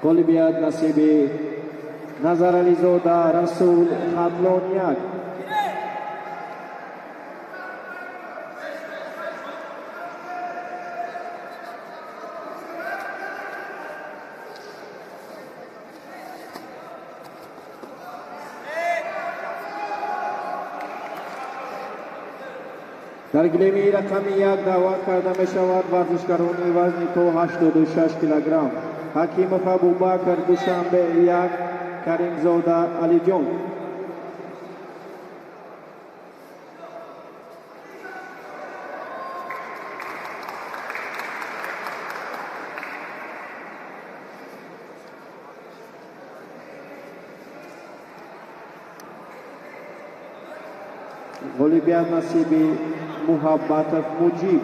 Ғолибият насиби Назарализода Расул, Хатлон 1. Дар гилеми рақами 1 даъват карда мешавад варзишгарони вазни то 86 килограмм. Ҳакимов Абубакр, Душанбе 1, Каримзода Алиҷон. Ғолибият насиби Муҳаббатов Муҷиб.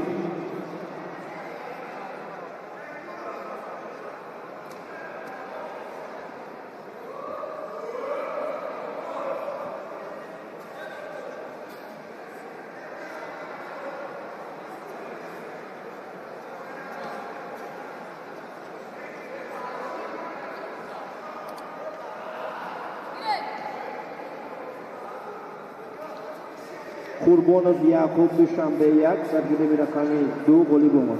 Қурбонов Яқуб, Душанбе 1, дар гилеми рақами 2 ғолиб омад.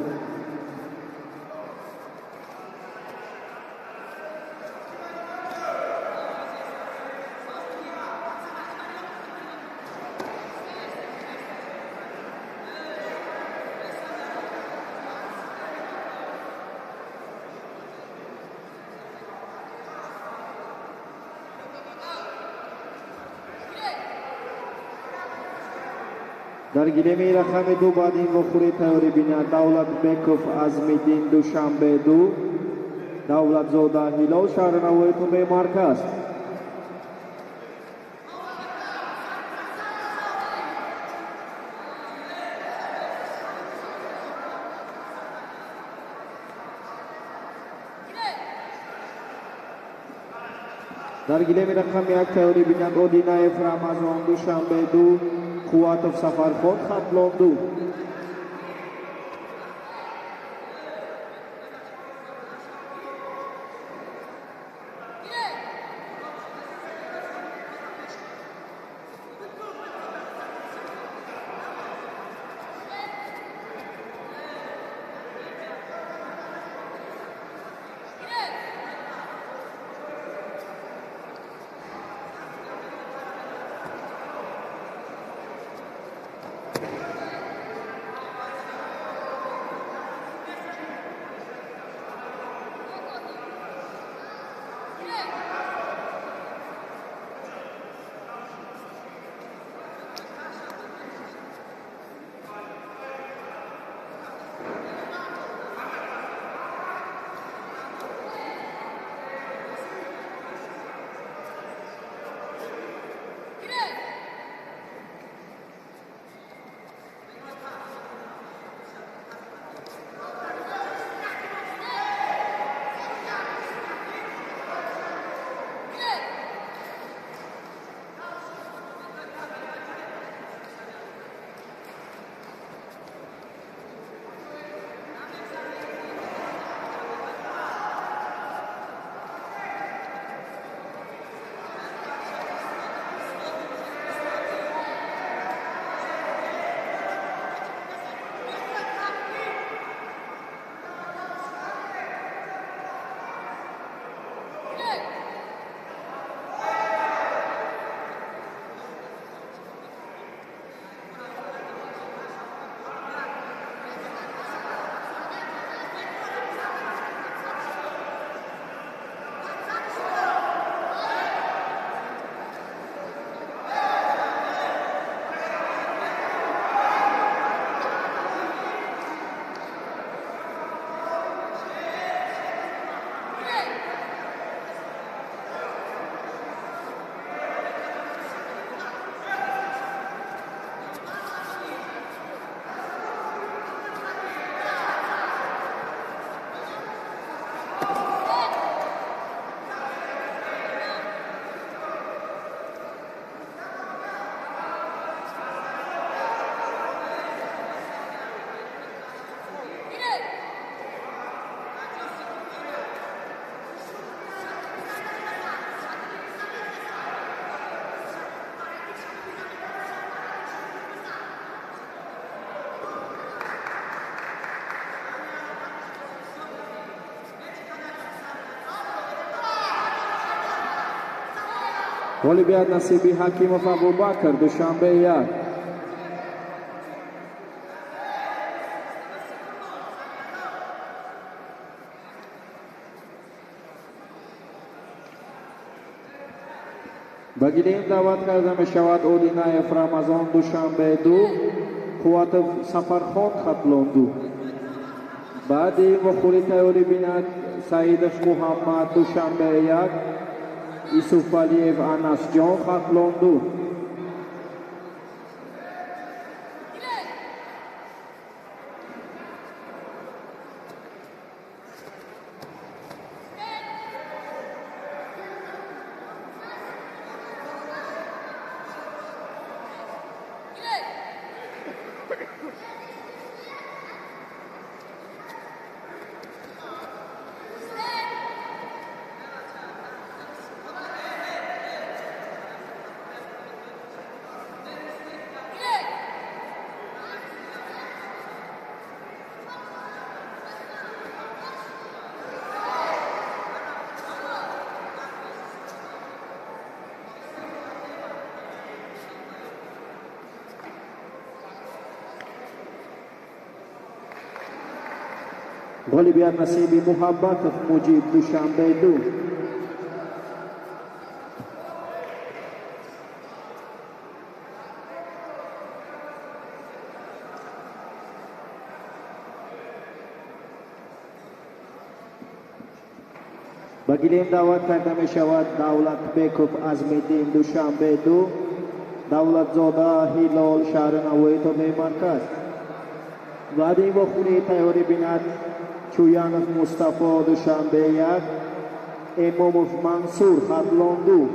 Дар гилеми рақами 2 баъди ин вохӯрӣ тайёрӣ бинад Давлатбеков Азмиддин, Душанбе 2, Давлатзода Ҳилол, шаҳри Тумбе марказ. Дар гилеми рақами 1 тайёрӣ бинад Одинаев Рамазон, Душанбе 2, Қувватов Сафархон, Хатлон 2. Ғолибият насиби Ҳакимов Абубакр, Душанбе 1. Ба гилем даъват карда мешавад Одинаев Рамазон, Душанбе 2, Қувватов Сафархон, Хатлон 2. Баъди вохӯрӣ тайёрӣ бинад Саидов Муҳаммад, Душанбе 1, Исуфалиев Анасҷон, Хатлон 2. Ғолибият насиби Муҳаббатов Муҷиб, Душанбе 2. Ба гилем даъват карда мешавад Давлатбеков Азмиддин, Душанбе 2, Давлатзода Ҳилол, шаҳри Навоӣ, тобеи марказ. Баъди ин вохӯрӣ тайёрӣ бинад Чуянов Мустафо, Душанбе 1, Эмомов Мансур, Хатлон 2.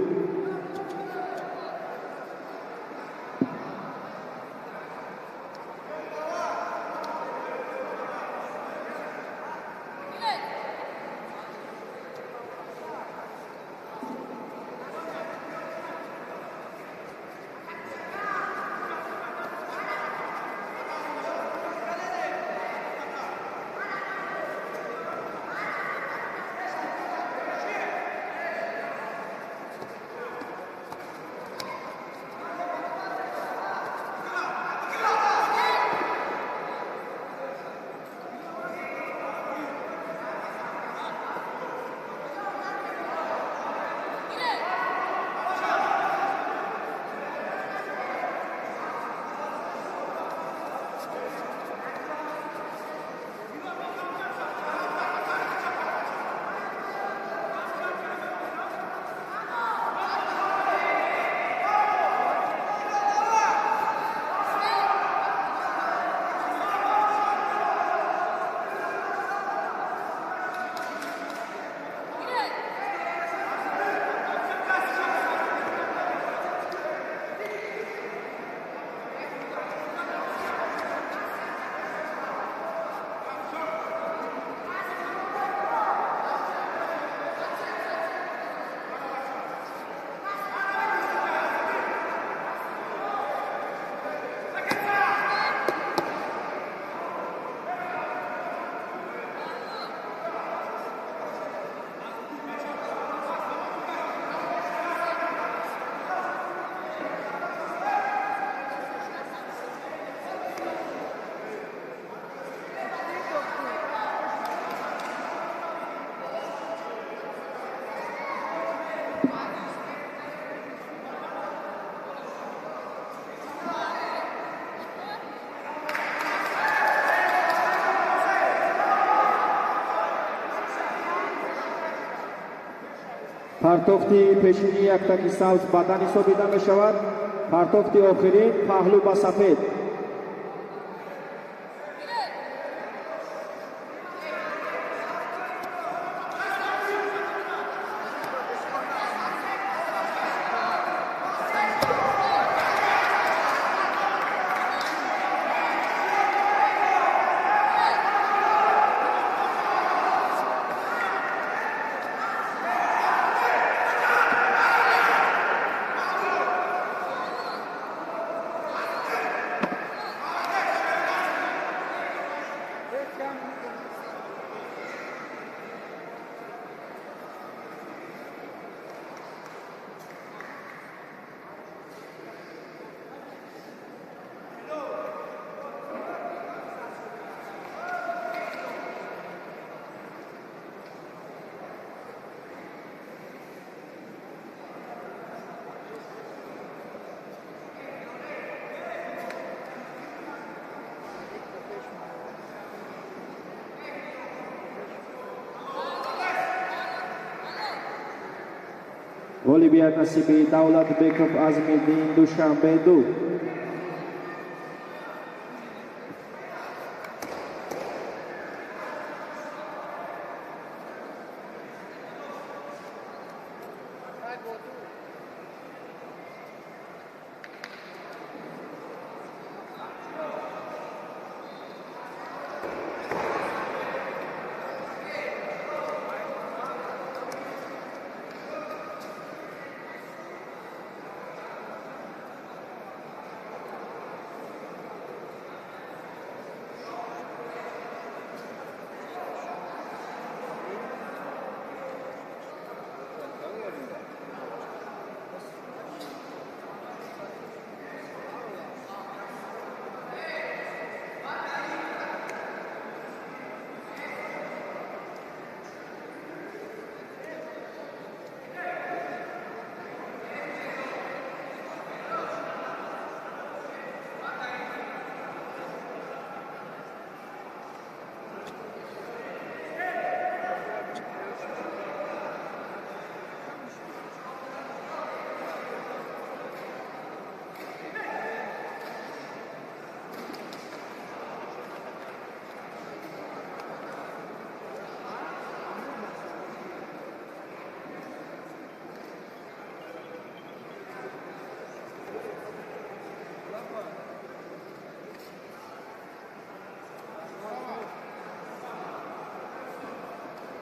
Партофти пешини яктаки сабз бадан ҳисобида мешавад. Партофти охирин паҳлӯ ба сафед. Ғолибият насиби Давлатбеков Азмиддин, Душанбе 2.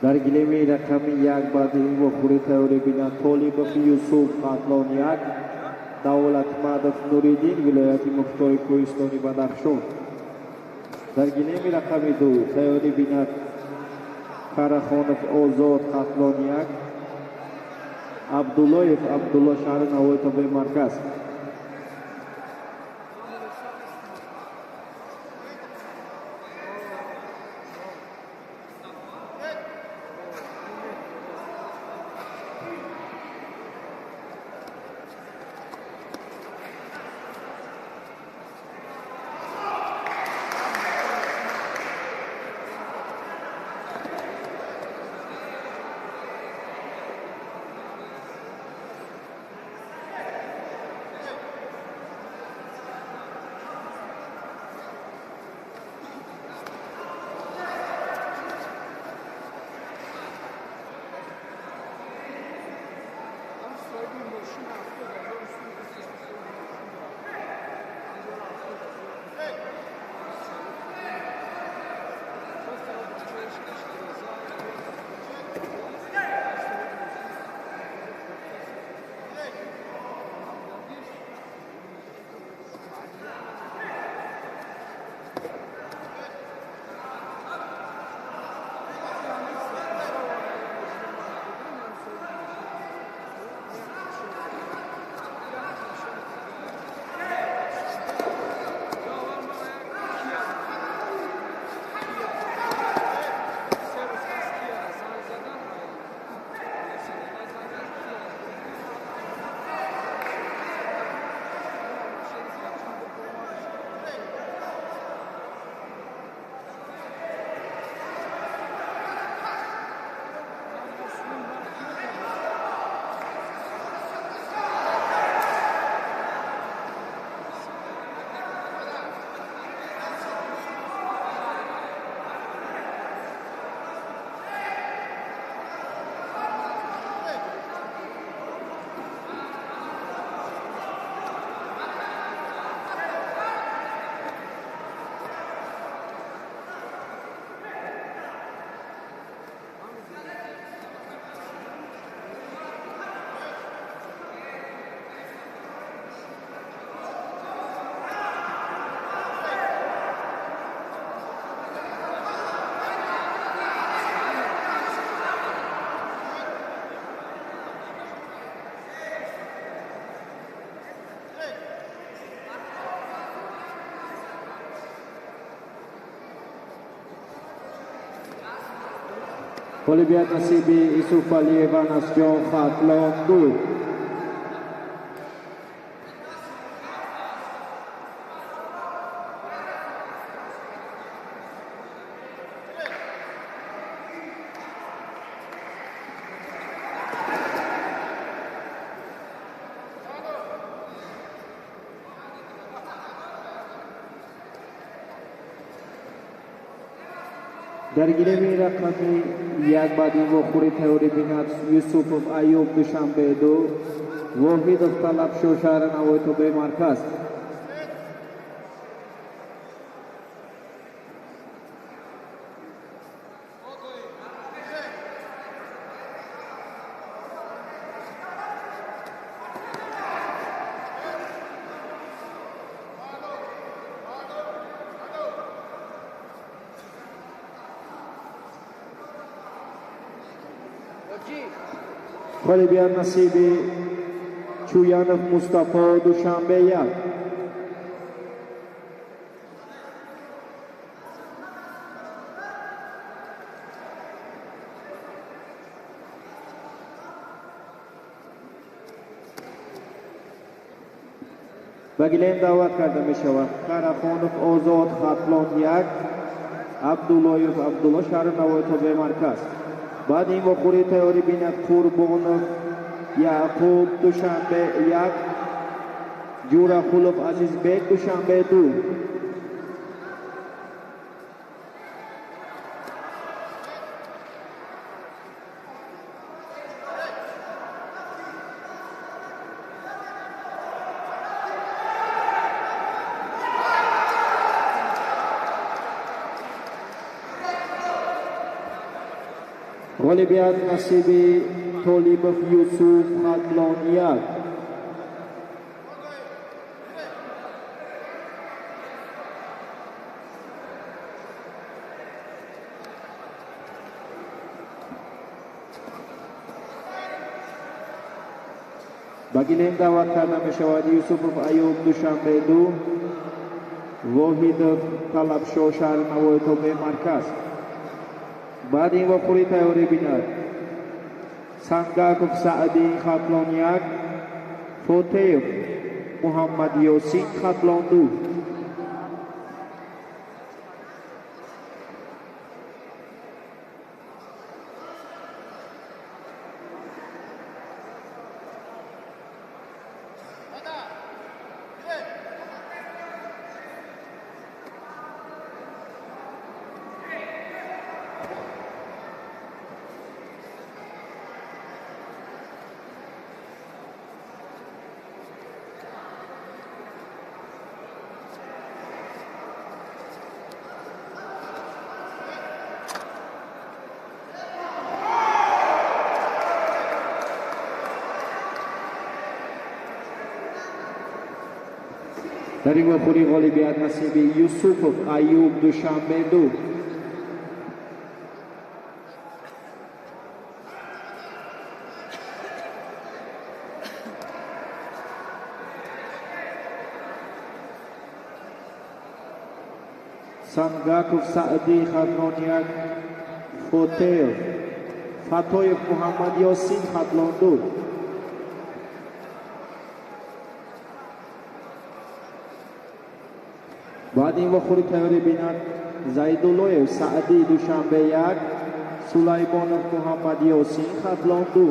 Дар гилеми рақами 1 баъди ин вохӯрӣ тайёрӣ бинанд Толибов Юсуф, Хатлон 1, Давлатмадов Нуриддин, вилояти Мухтори Кӯҳистони Бадахшон. Дар гилеми рақами 2 тайёрӣ бинад Карахонов Озод, Хатлон 1, Абдуллоев Абдулло, шаҳри Навои тобеи марказ. Ғолибият насиби Исуфалиева Насҷон, Хатлон 2. Дар гилеми рақами як баъди вохӯрӣ тайёрӣ бинад Юсупов Аюб, Душанбе ду, Воҳидов Талабшо, шаҳри Навои тобеи марказ. Ғолибият насиби Чӯянов Мустафо, Душанбе як. Ба гилем даъват карда мешавад Қарахонов Озод, Хатлон як, Абдуллоев Абдулло, шаҳри Навои тобеи марказ. Баъди ин вохӯрӣ тайёрӣ бинад Қурбонов Яъқуб, Душанбе як, Ҷурақулов Азизбек, Душанбе ду. Ғолибият насиби Толибов Юсуф, Хатлон як. Ба гилем даъват карда мешавад Юсупов Аюб, Душанбе ду, Воҳидов Талабшо, шаҳри Навои тобеи марказ. Баъди ин вохӯрӣ тайёрӣ бинад Сангаков Саъдӣ, Хатлон як, Фотеев Муҳаммад Ёсин, Хатлон ду. Дар ин вохӯрӣ ғолибият насиби Юсупов Аюб, Душанбе ду. Сангаков Саъдӣ, Хатлон як, Фотеев Фатоев Муҳаммад Ёсин, Хатлон ду. Баъди ин вохӯрӣ тайёрӣ бинад Зайдуллоев Саъдӣ, Душанбе як, Сулаймонов Муҳаммад Ёсин, Хатлон ду.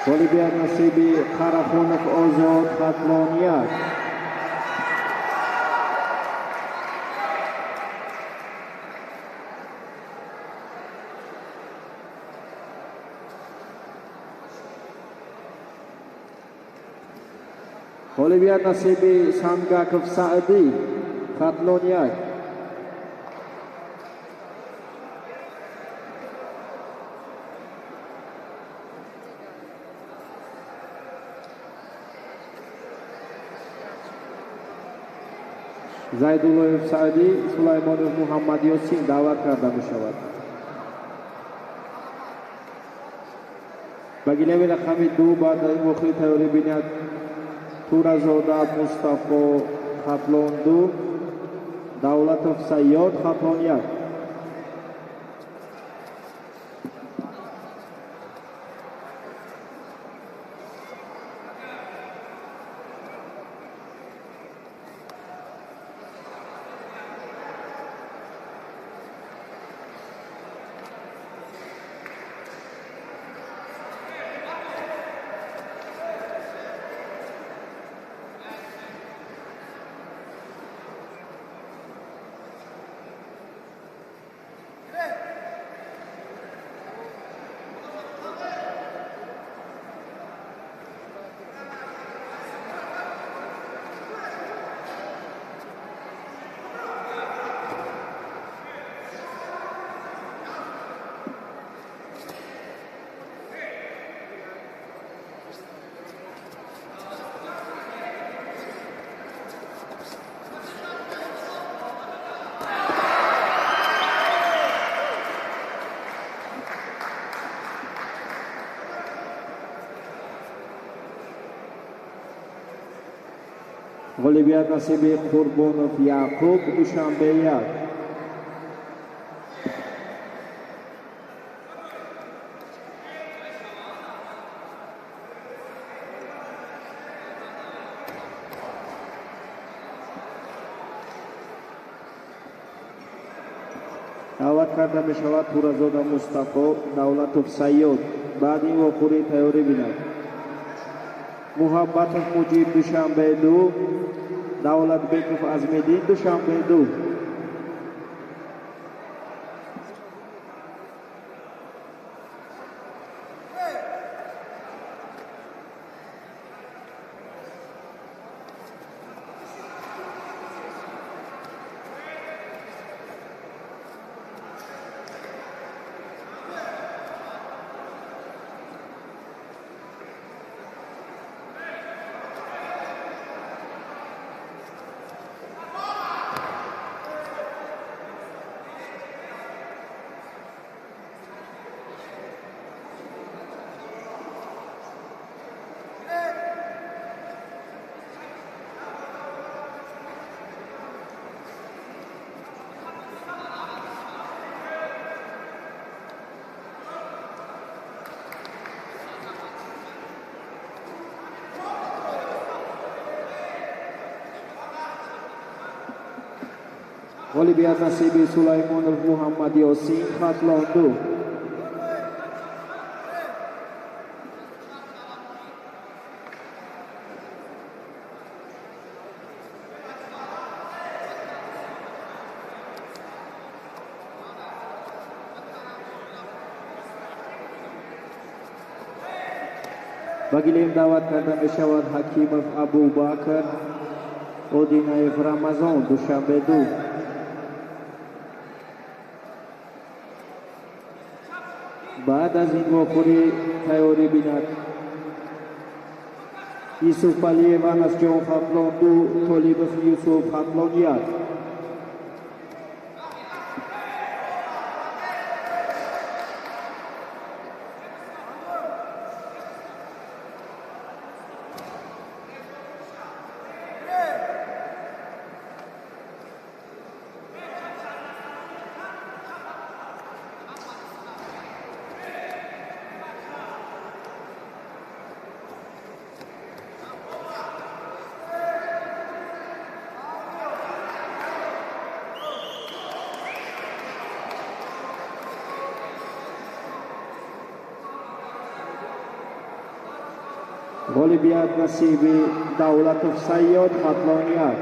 Ғолибият насиби Қарахонов Озод, Хатлон 1. Ғолибият насиби Сангаков Саъдӣ, Хатлон 1. Зайдуллоев Саъдӣ, Сулаймонов Муҳаммад Ёсин даъват карда мешавад. Ба гилеми рақами 2 баъд аз ин вохӯрӣ тайёрӣ бинад Туразода Мустафо, Хатлон 2, Давлатов Сайёд, Хатлон 1. Ғолибият насиби Қурбонов Яъқуб, Душанбе 1. Даъват карда мешавад Туразода Мустафо, Давлатов Сайёд. Баъд ин вохӯрӣ тайёрӣ бинад Муҳаббатов Муҷиб, Душанбе 2, Давлатбеков Азмиддин, Душанбе 2. Ғолибият насиби Сулаймонов Муҳаммад Ёсин, Хатлон 2. Ба гилем даъват карда мешавад Ҳакимов Абубакр, Одинаев Рамазон, Душанбе 2. Баъд аз ин вохӯрӣ тайёрӣ бинад Юсуфалиев Анасҷон, Хатлон 2, Толибов Юсуф, Хатлон 1. Ғолибият насиби Давлатов Сайёд, Хатлон 1.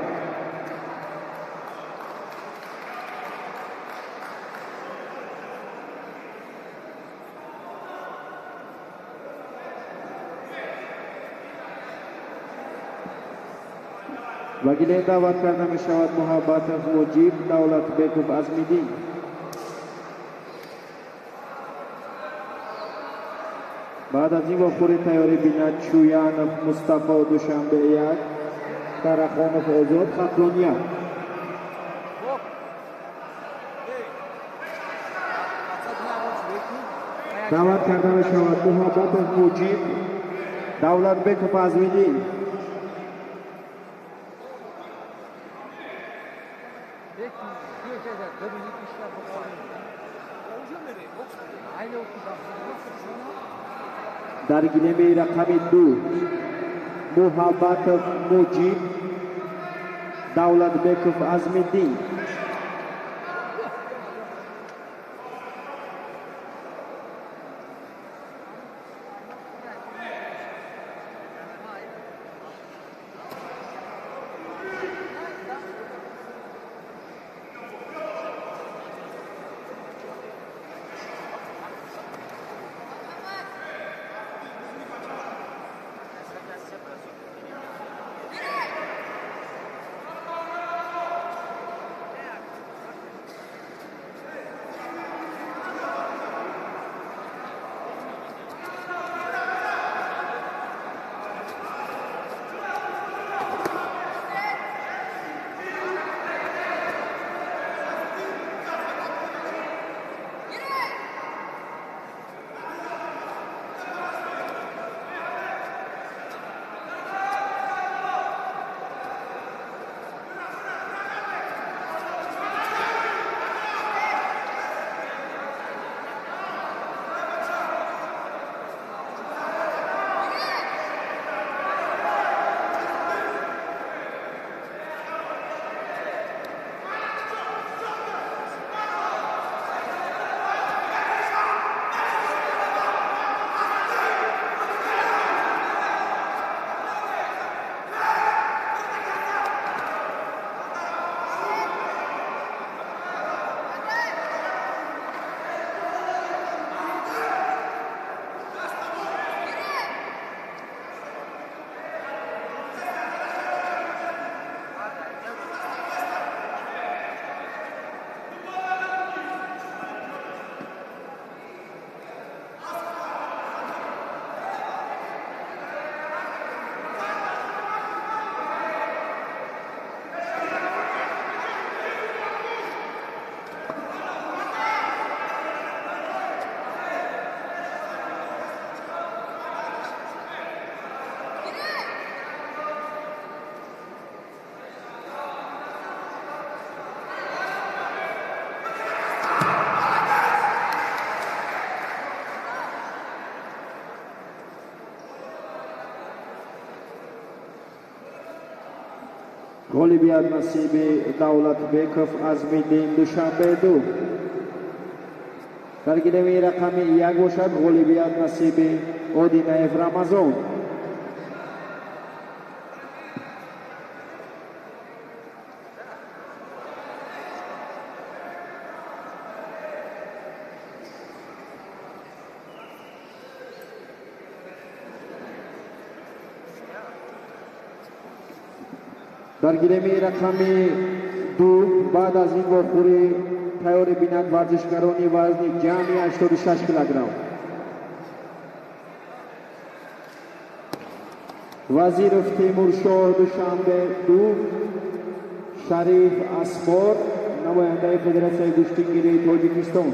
Ба гилем даъват карда мешавад Муҳаббатов Муҷиб, Давлатбеков Азмиддин. Баъд аз ин вохӯрӣ тайёрӣ бинад Чӯянов Мустафо, Душанбе 1, Тарахонов Озод, Хатлон 1. Даъват карда мешавад Муҳаббатов Муҷиб, Давлатбеков Азмиддин. Дар гилеми рақами 2 Муҳаббатов Муҷиб, Давлатбеков Азмиддин. Ғолибият насиби Давлатбеков Азмиддин, Душанбе 2. Дар гилеми рақами 1 бошад ғолибият насиби Одинаев Рамазон. Дар гилеми рақами 2 баъд аз ин вохӯрӣ тайёрӣ бинанд варзишгарони вазни ҷамъи 86 килограмм. Вазиров Темуршоҳ, Душанбе 2, Шариф Асмор, намояндаи Федератсияи гӯштингирии Тоҷикистон.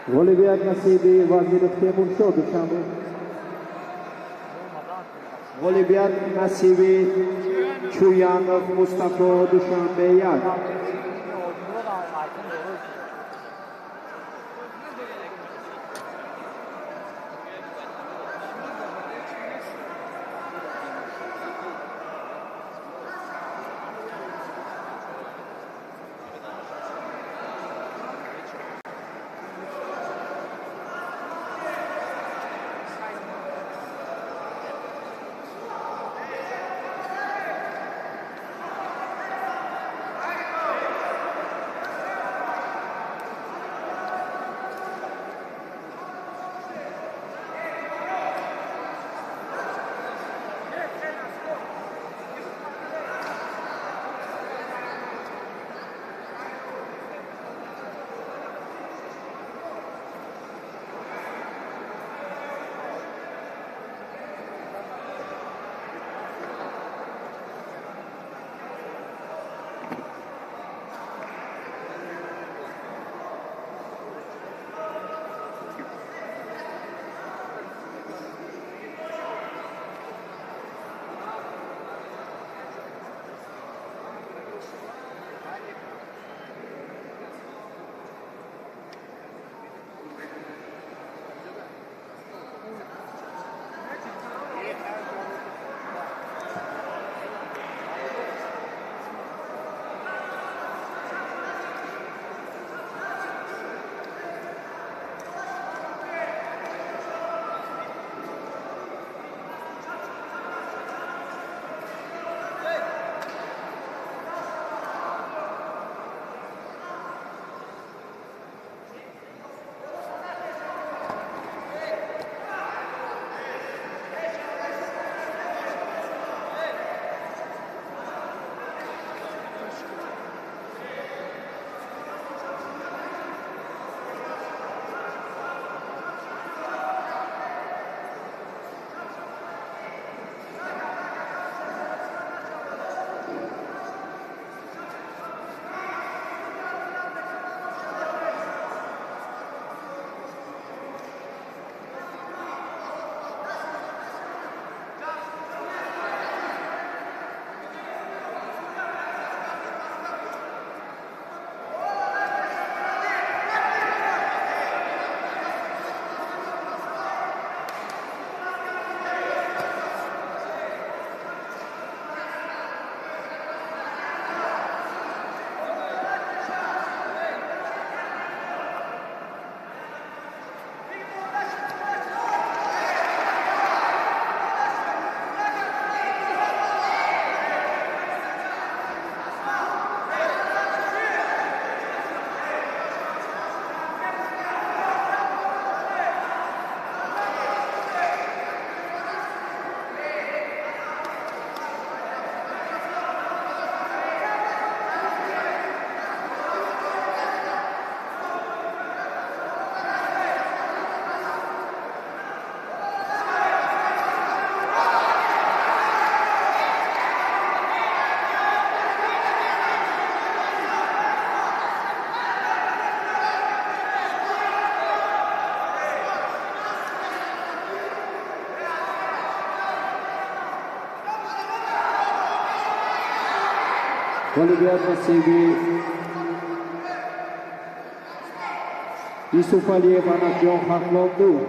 Ғолибият насиби Вазиров Темуршо, Душанбе. Ғолибият насиби Чуянов Мустафо, Душанбе 1. Ғолибият насиби Юсуфалиев Анасҷон, Хатлон 2.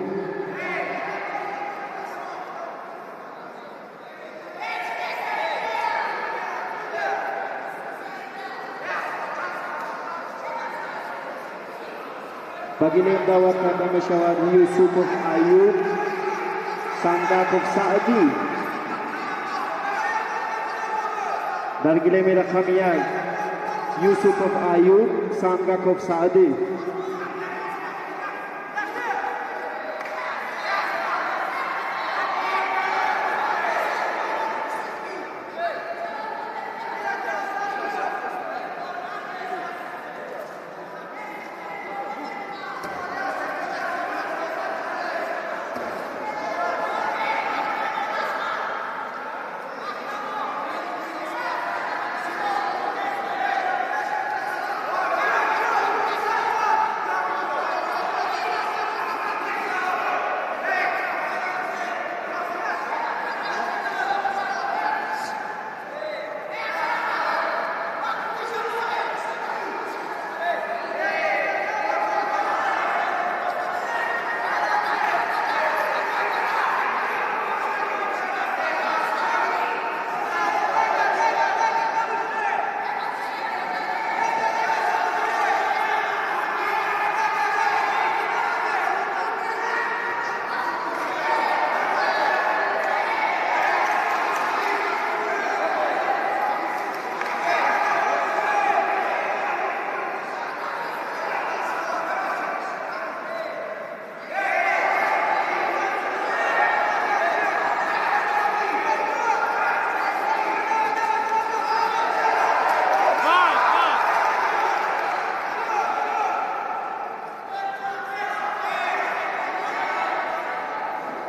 Ба гилем даъват карда мешавад Юсупов Аюб, Сангаков Саъдӣ. Дар гилеми рақами 1 Юсупов Аюб, Сангаков Саъдӣ.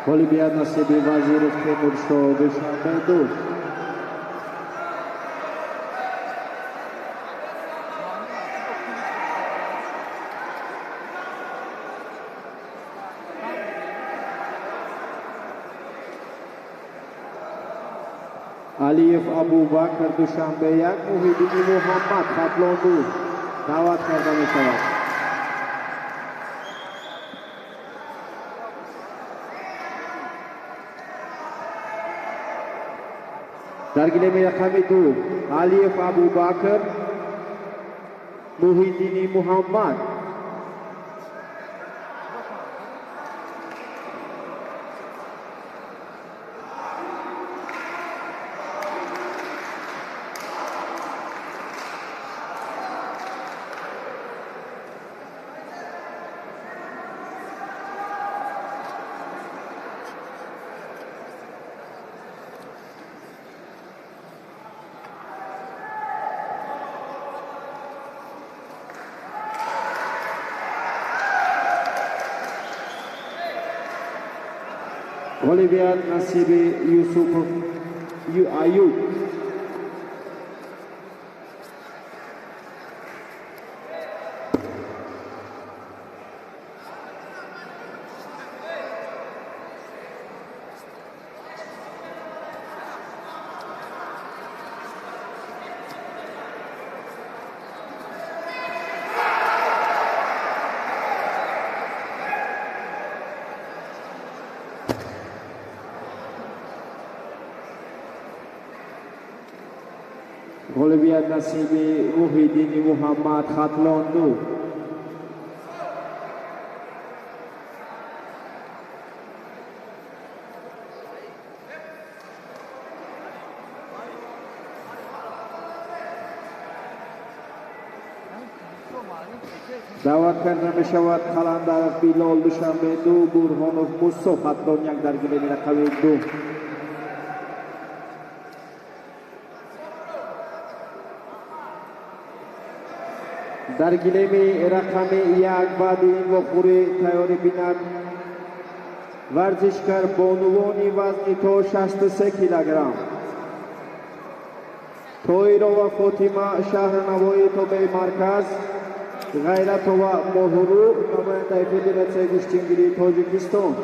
Ғолибият насиби Вазиров Темуршоҳ, Душанбе 2. Алиев Абубакр, Душанбе 1, Муҳиддини Муҳаммад, Хатлон 2 даъват карда мешавад. Дар гилеми рақами 2 Алиев Абубакр, Муҳиддини Муҳаммад. Ғолибият насиби Юсупов Аюб. Ғолибият насиби Муҳиддини Муҳаммад, Хатлон 2. Даъват карда мешавад Қаландаров Билол, Душанбе 2, Бурҳонов Мусо, Хатлон 1 дар гилеми рақами 2. Дар гилеми рақами 1 баъди ин вохӯрӣ тайёрӣ бинад варзишкар бонувони вазни то 63 килограмм Тоирова Фотима, Шаҳрнавои, тобеи марказ, Ғайратова Моҳуру, намояндаи Федератсияи гӯштингирии Тоҷикистон.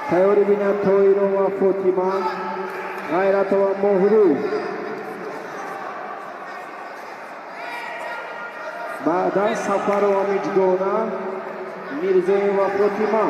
Тайёрӣ бинад Тоирова Фотима, Ғайратова Моҳру. Баъдан Сафарова Миҷгона, Мирзоева Фотима.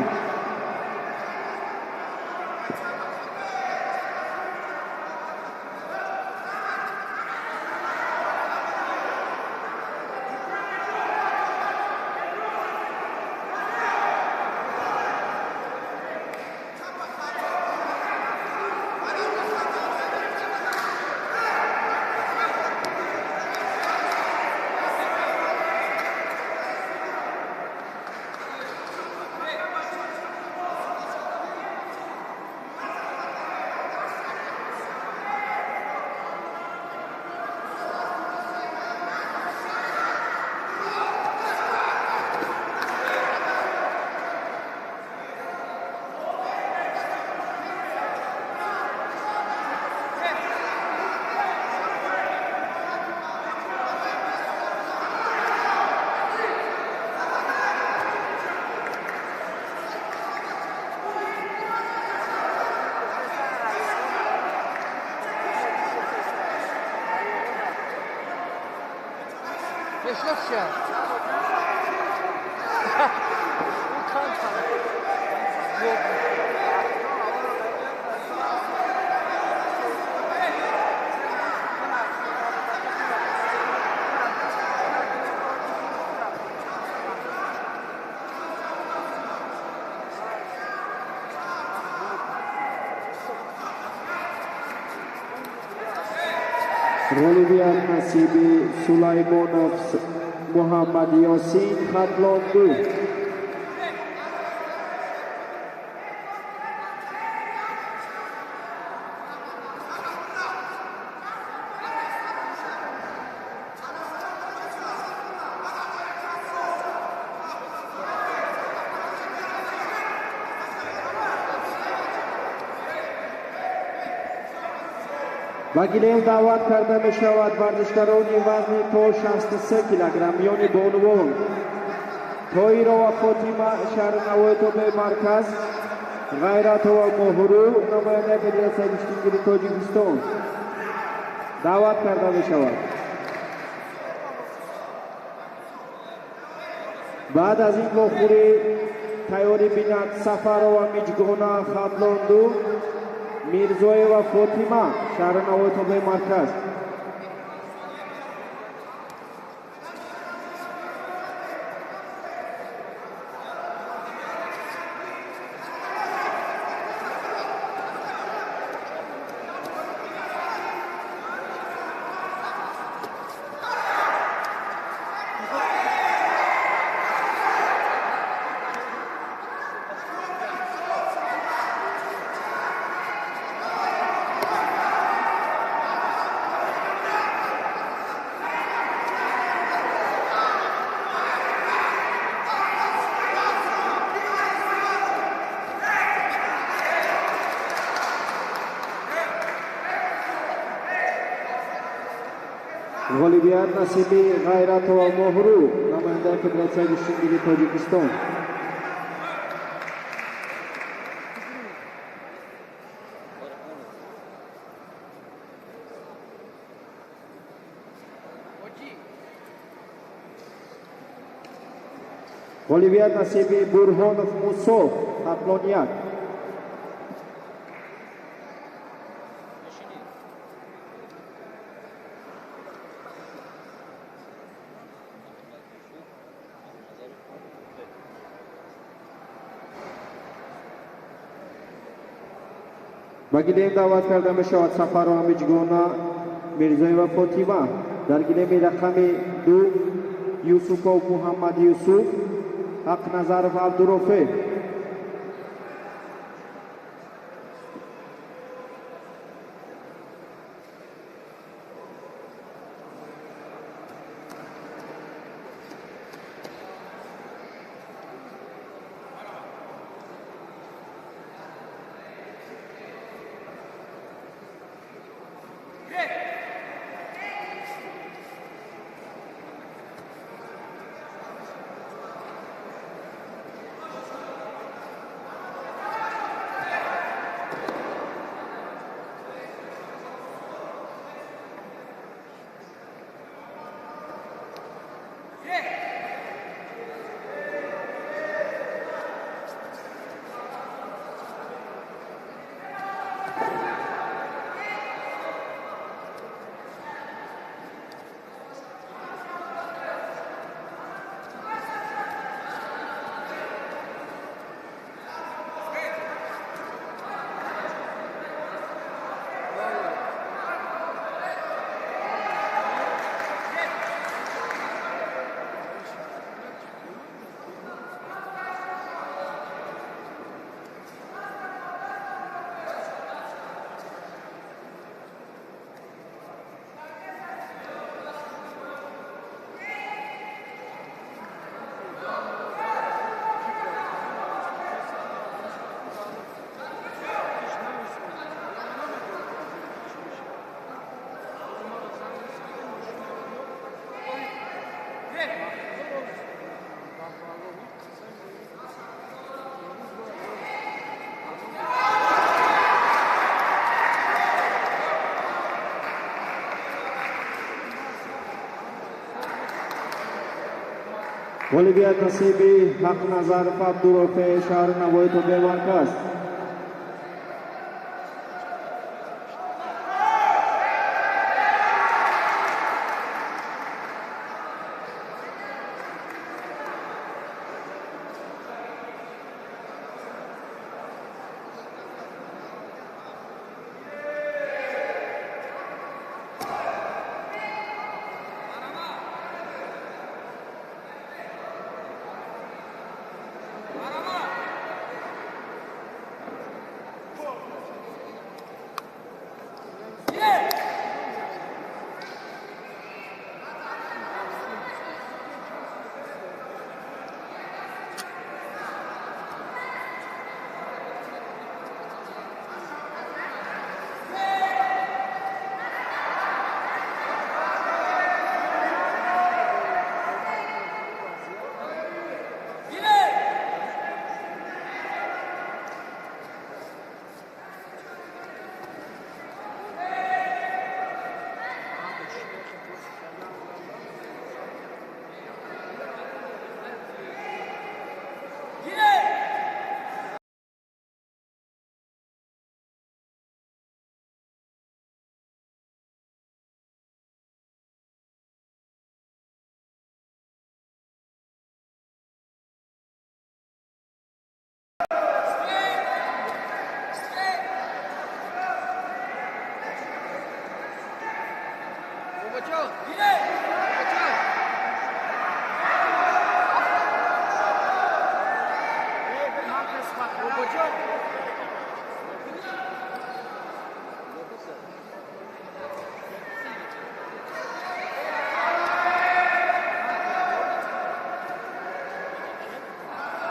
Ғолибият насиби Сулаймонов Муҳаммад Ёсин, Хатлон 2. Ба гилем даъват карда мешавад варзишгарони вазни то 63 килограмм миёни бонувон Тоирова Фотима, шаҳри Навои тобеи марказ, Ғайратова Моҳрӯ, намояндаи Федератсияи гӯштингири Тоҷикистон даъват карда мешавад. Баъд аз ин вохӯрӣ тайёрӣ бинад Сафарова Миҷгона, Хатлон 2, Мирзоева Фотима, шаҳри Навои тобеи марказ. Ғолибият насиби Ғайратова Моҳрӯ, намояндаи Федератсияи гӯштингири Тоҷикистон. Ғолибият насиби Бурҳонов Мусо, Хатлон 1. Ба гилем даъват карда мешавад Сафарова Миҷгона, Мирзоева Фотима. Дар гилеми рақами 2 Юсупов Муҳаммад Юсуф, Ҳақназаров Абдурофе. Ғолибият насиби Ҳақназаров Абдурофе, шаҳри Навои тобеи марказ.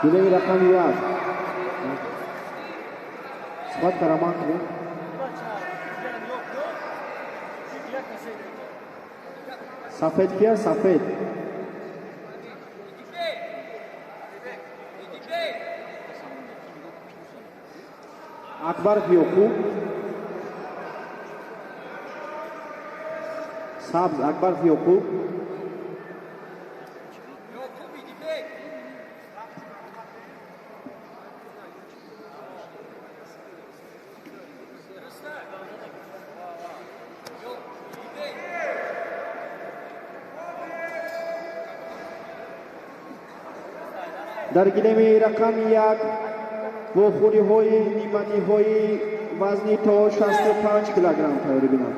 Гилеми рақами як. Суҳбат Караман кунем. Сафед кия? Сафед. Акбаров Ёқуб. Сабз Акбаров Ёқуб. Дар гилеми рақами як вохӯриҳои ниманиҳои вазни то 65 килограмм тайёрӣ бинанд.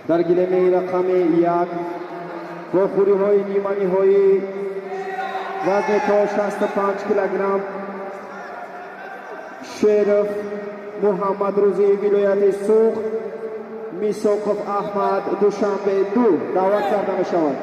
Дар гилеми рақами як вохӯриҳои ниманиҳои вазни то 65 килограмм Шеров Муҳаммадрӯзи вилояти Суғд, Мисоқов Аҳмад Душанбе 2 даъват карда мешавад.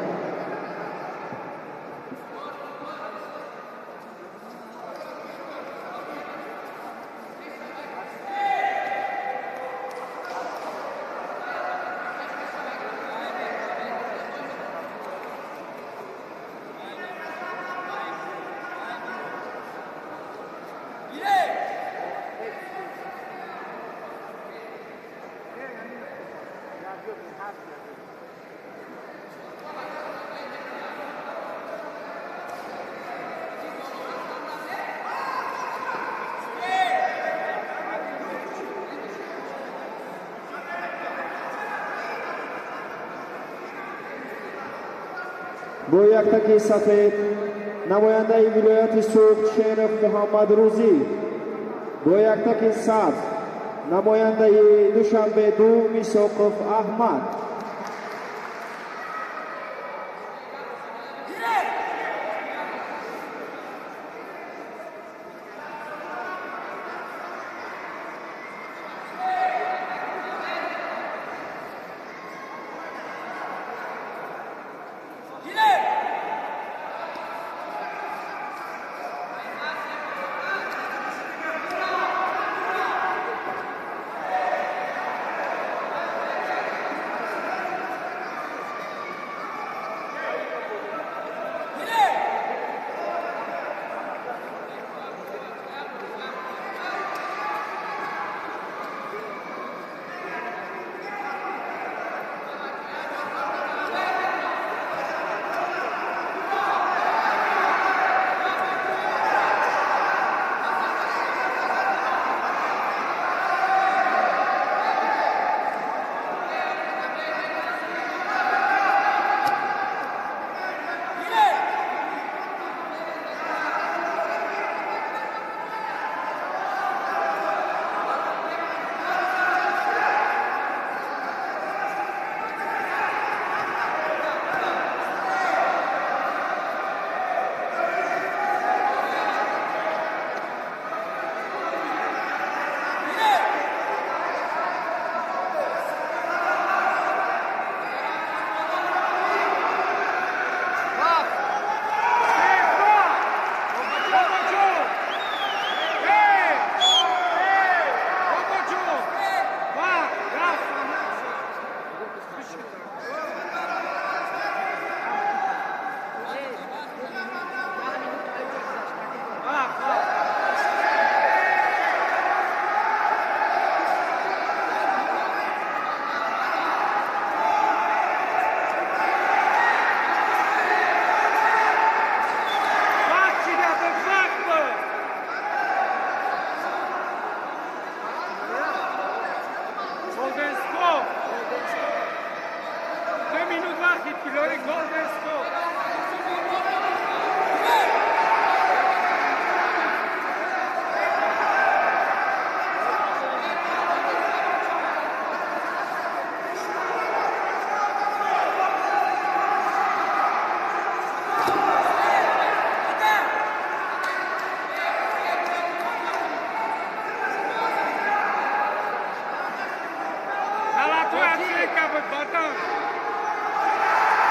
Бо яктаки сафед намояндаи вилояти Суғд Шеров Муҳаммадрӯзӣ, бо яктаки сабз намояндаи Душанбе 2 Мисоқов Аҳмад.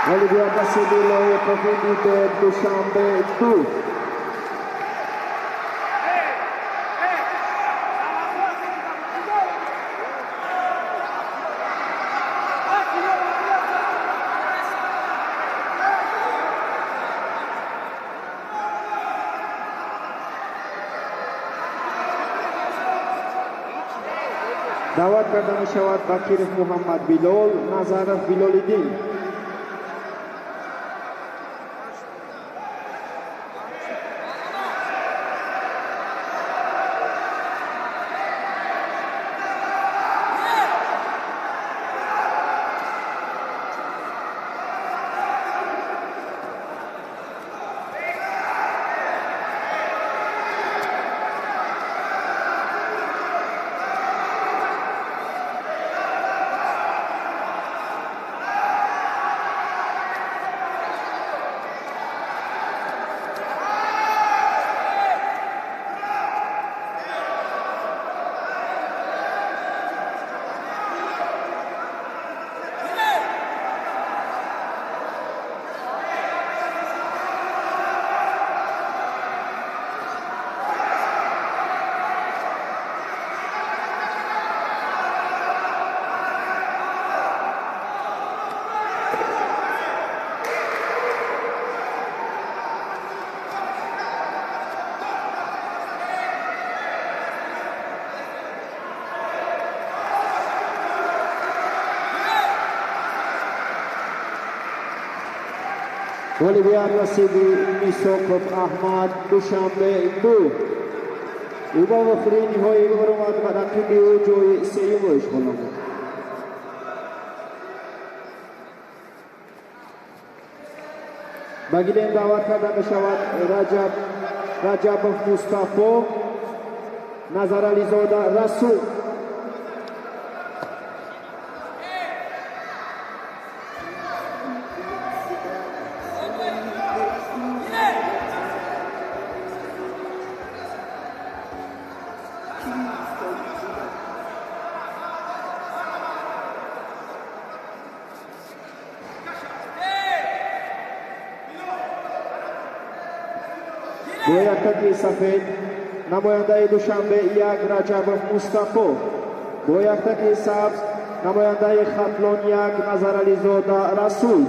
Ғолибият насиби Лоиқов Умидбек, Душанбе 2. Даъват карда мешавад Бакиров Муҳаммад Билол, Назаров Билолиддин. Ғолибият насиби Мисоқов Аҳмад, Душанбе 2. Ӯ ба вохӯрии ниҳоӣ баромад ва рақиби ӯ ҷои сеюмро ишғол намуд. Ба гилем даъват карда мешавад Раҷабов Мустафо, Назарализода Расул. Бо яктаки сафед намояндаи Душанбе 1 Раҷабов Мустафо, бо яктаки сабз намояндаи Хатлон 1 Назарализода Расул.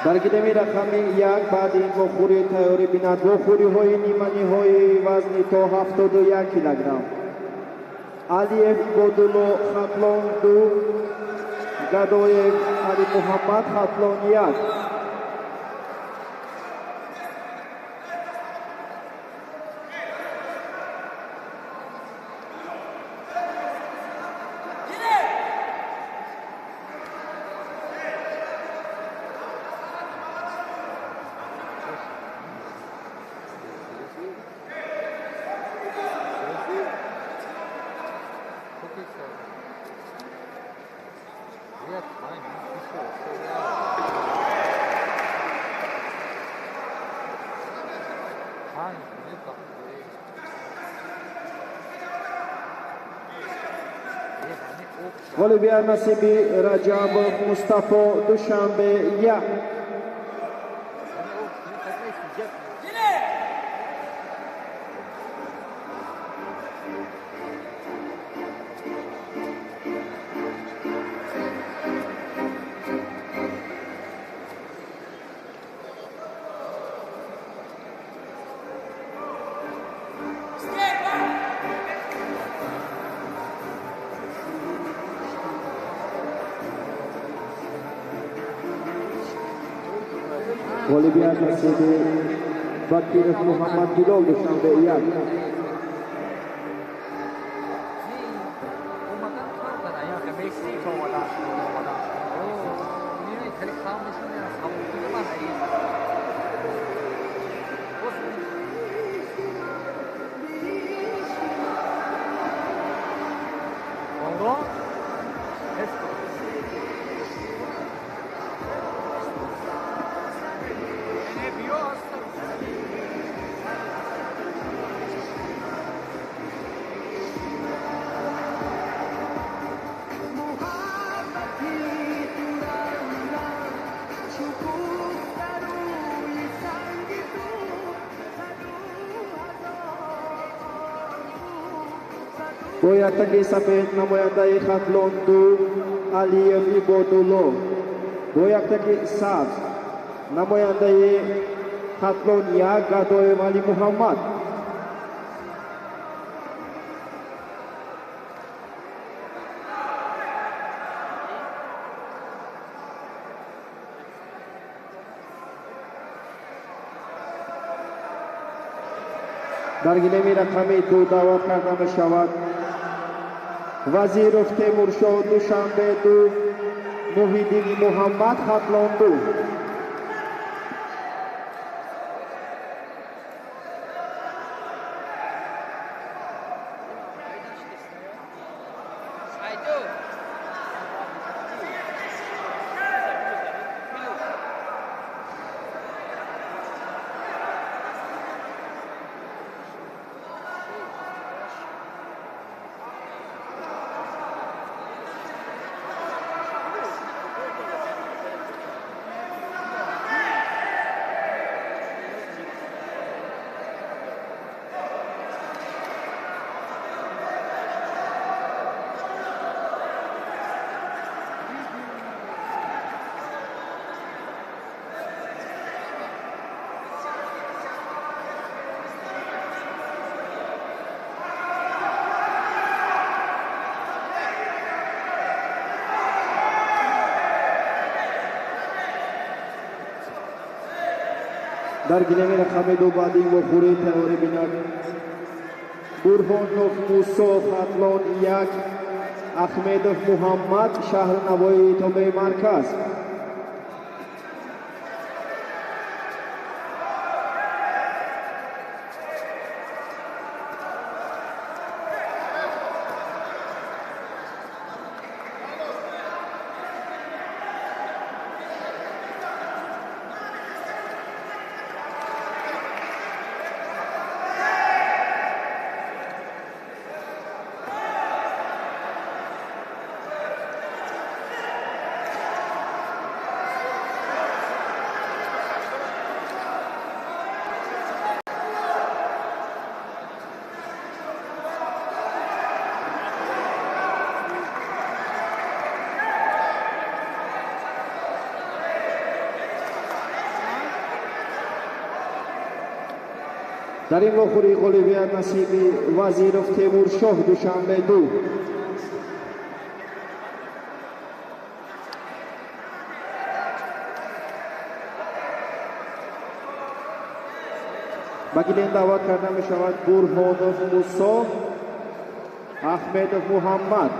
Дар гилеми рақами 1 баъди ин вохӯрӣ тайёрӣ бинад вохӯриҳои ниманиҳои вазни то 71 килограмм. Алиев Ибодулло, Хатлон 2, Гадоев Али Муҳаммад, Хатлон 1. Ғолибият насиби Раҷабов Мустафо, Душанбе 1. Ғолибият насиби Бакиров Муҳаммад Билол, Душанбе 1. Бо яктаки сафед намояндаи Хатлон 2 Алиев Ибодулло, бо яктаки сабз намояндаи Хатлон 1 Гадоев Али Муҳаммад. Дар гилеми рақами 2 даъват карда мешавад Вазиров Темуршоҳ, Душанбе 2, Муҳиддини Муҳаммад, Хатлон 2. Дар гилеми рақами 2 баъди вохӯрии тайёрӣ бинад Бурҳонов Мусо, Хатлон 1, Ахмедов Муҳаммад, шаҳри Навоии тобеи марказ. Дар ин вохӯрии ғолибият насиби Вазиров Темуршоҳ, Душанбе 2. Ба гилем даъват карда мешавад Бурҳонов Мусо, Ахмедов Муҳаммад.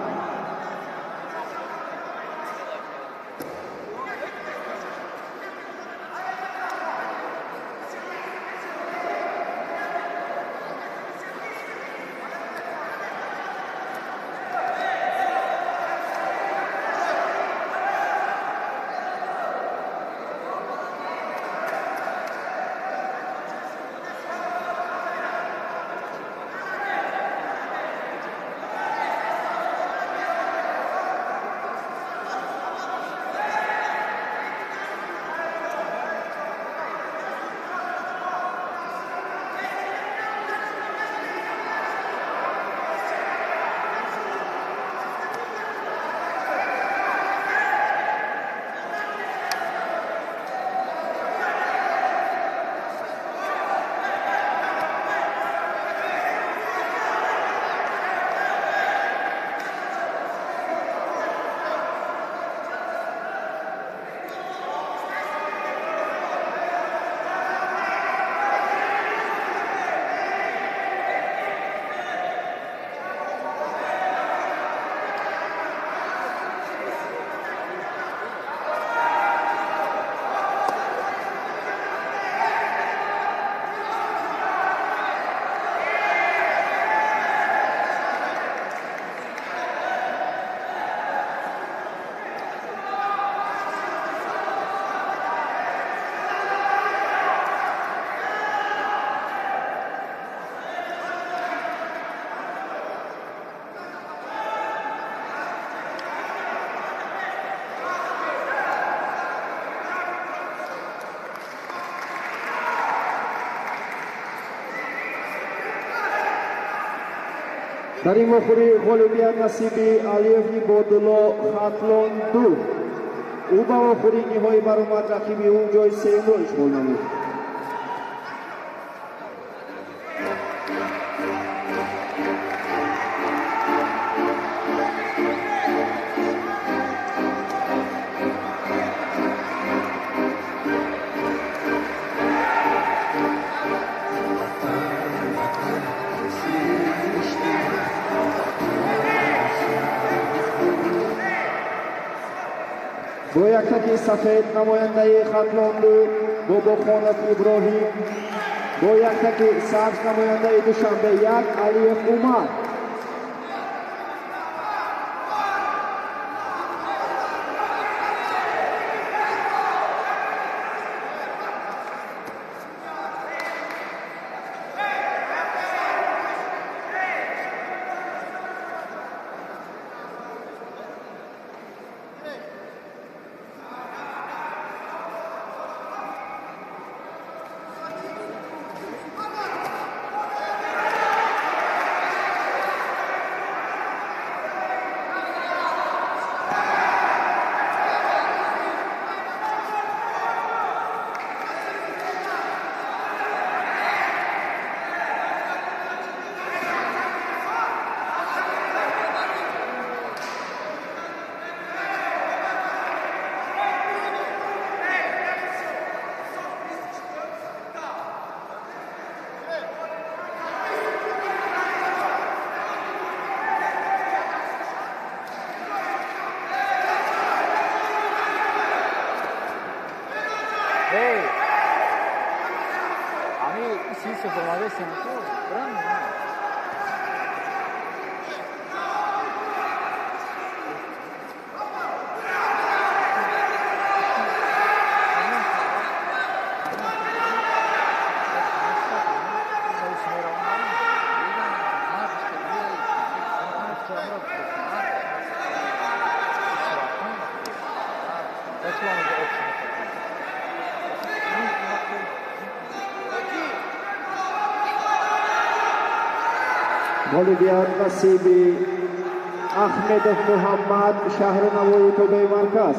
Дар ин вохӯрӣ ғолибият насиби Алиев Ибодулло, Хатлон 2. Ӯ ба вохӯрии ниҳоӣ баромад, рақиби ӯ ҷои сеюмро ишғол намуд. Бо яктаки сафед намояндаи Хатлон 2 Бобохонов Иброҳим, бо яктаки сабз намояндаи Душанбе 1 Алиев Умар. Ғолибият насиби Ахмедов Муҳаммад, шаҳри Навои, тобеи марказ.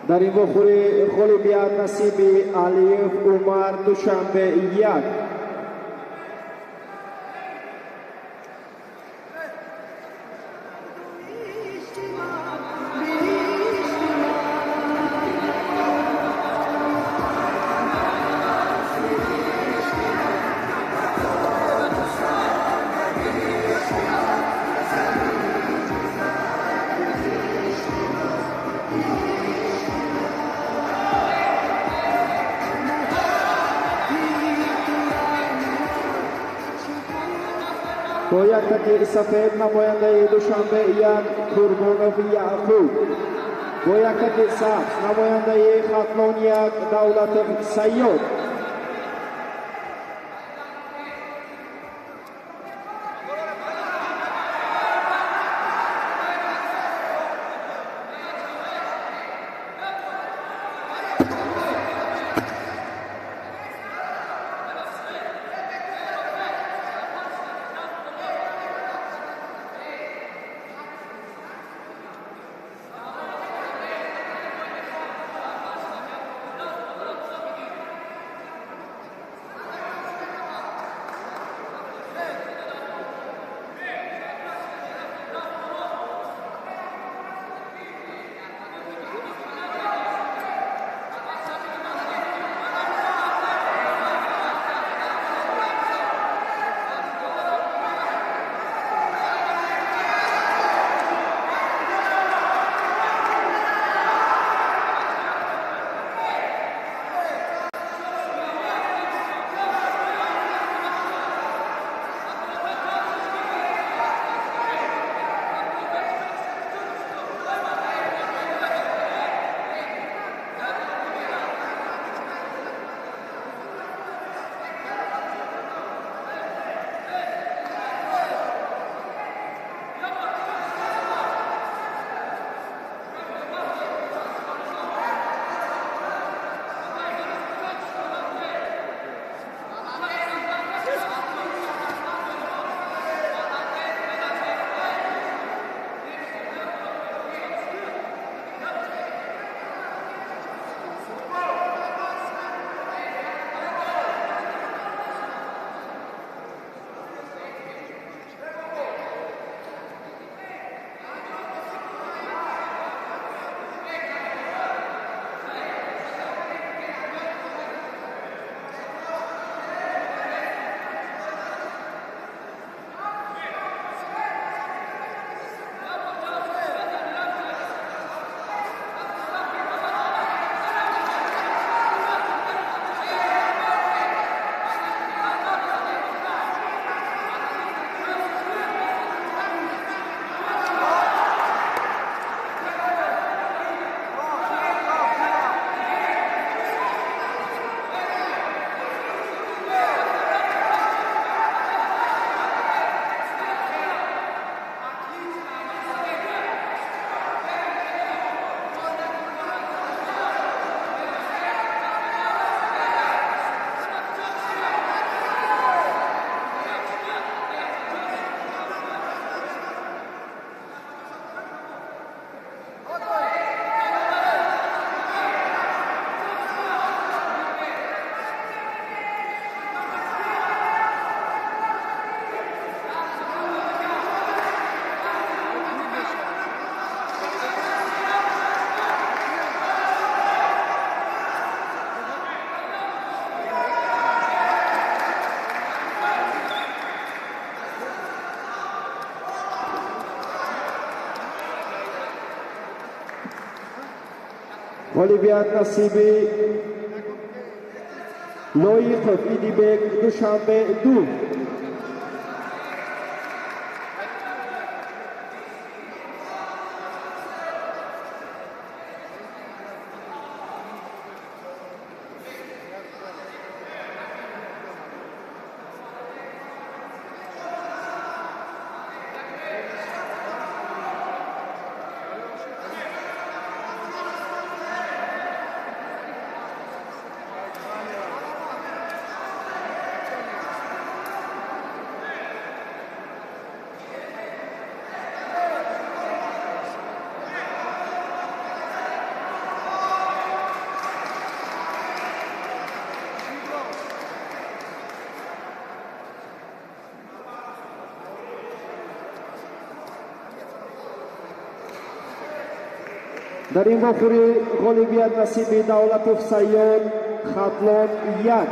Дар ин вохӯрӣ ғолибият насиби Алиев Умар, Душанбе 1. Бо як таки сафед намояндаи Душанбе як Қурбонов Яъқуб, бо як таки сабз намояндаи Хатлон як Давлатов Сайёд. Ғолибият насиби Лоиқов Идибек, Душанбе ду. Дар ин вохӯрӣ ғолибият насиби Давлатов Сайёд, Хатлон як.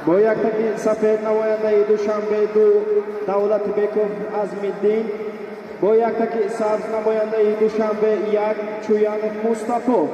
Бо як таки сафед намояндаи Душанбе 2 Давлатбеков Азмиддин, бо як таки сабз намояндаи Душанбе 1 Чуянов Мустафо.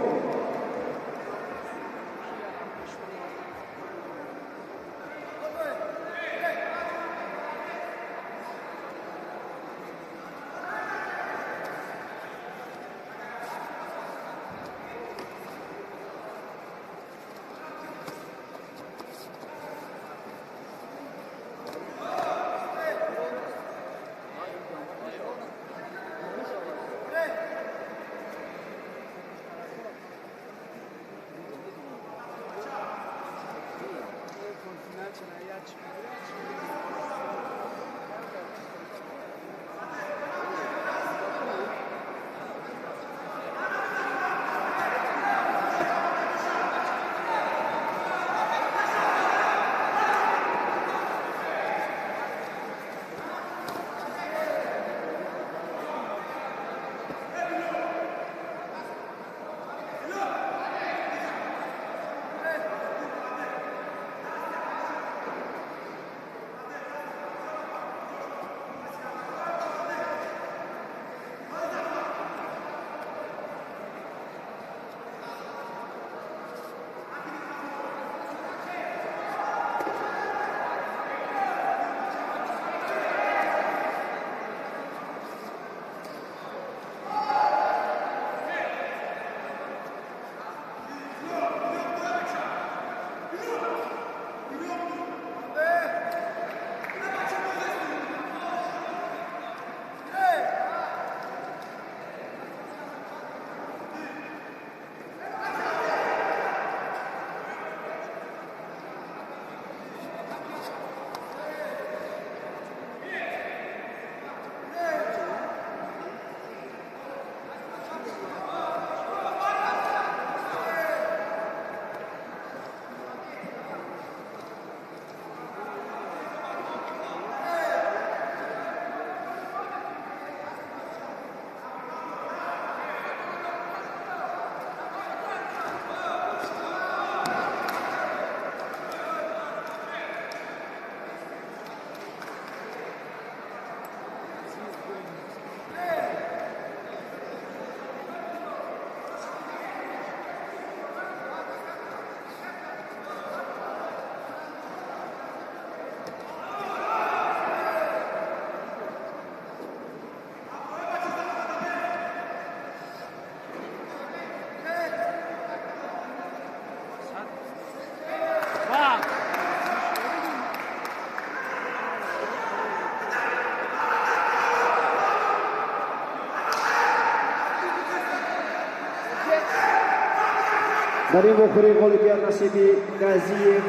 Дар ин вохӯрӣ ғолибият насиби Газиев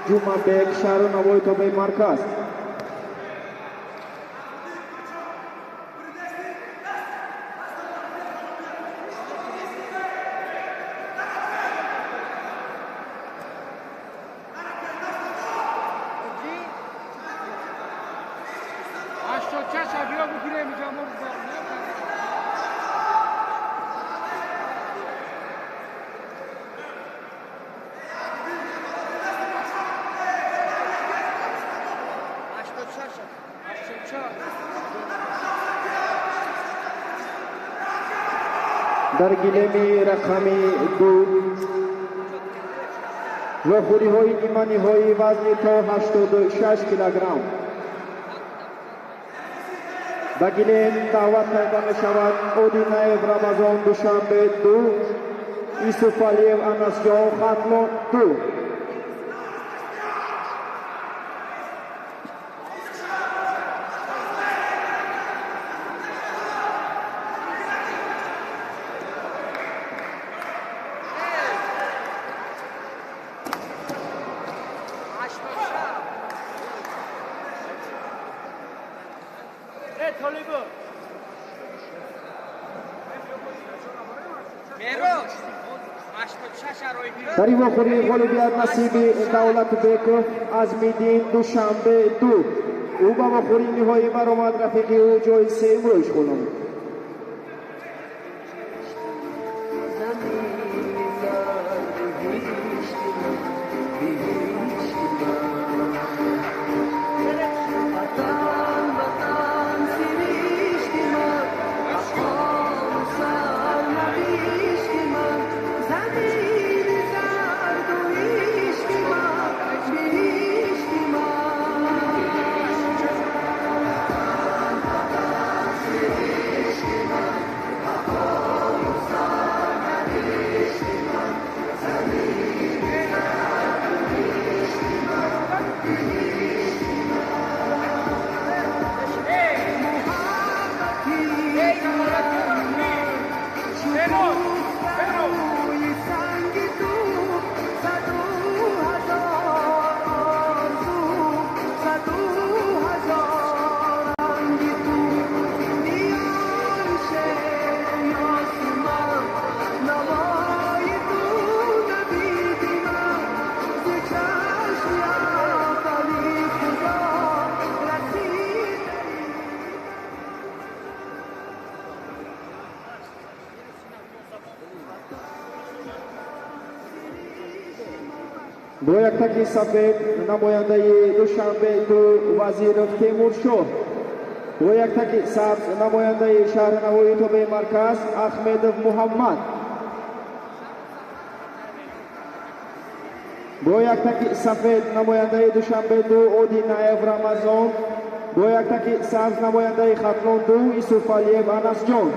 Ҷумабек, шаҳру навои тобеи марказ. Дар гилеми рақами 2 вохӯриҳои ниманиҳои вазни то 86 килограмм ба гилем даъват карда мешавад Одинаев Рамазон, Душанбе 2, Исуфалиев Анасҷон, Хатлон 2. Дар ин вохӯрӣ ғолибият насиби Давлатбеков Азмиддин, Душанбе 2. Ӯ ба вохӯрии ниҳоӣ баромад, рафиқи ӯ ҷои сеюмро ишғол намуд. Бо як таки сафед намояндаи Душанбе 2 Вазиров Темуршоҳ, бо як таки сабз намояндаи шаҳрнавои тобеи марказ Ахмедов Муҳаммад, бо як таки сафед намояндаи Душанбе 2 Одинаев Рамазон, бо як таки сабз намояндаи Хатлон 2 Исуфалиев Анасҷон.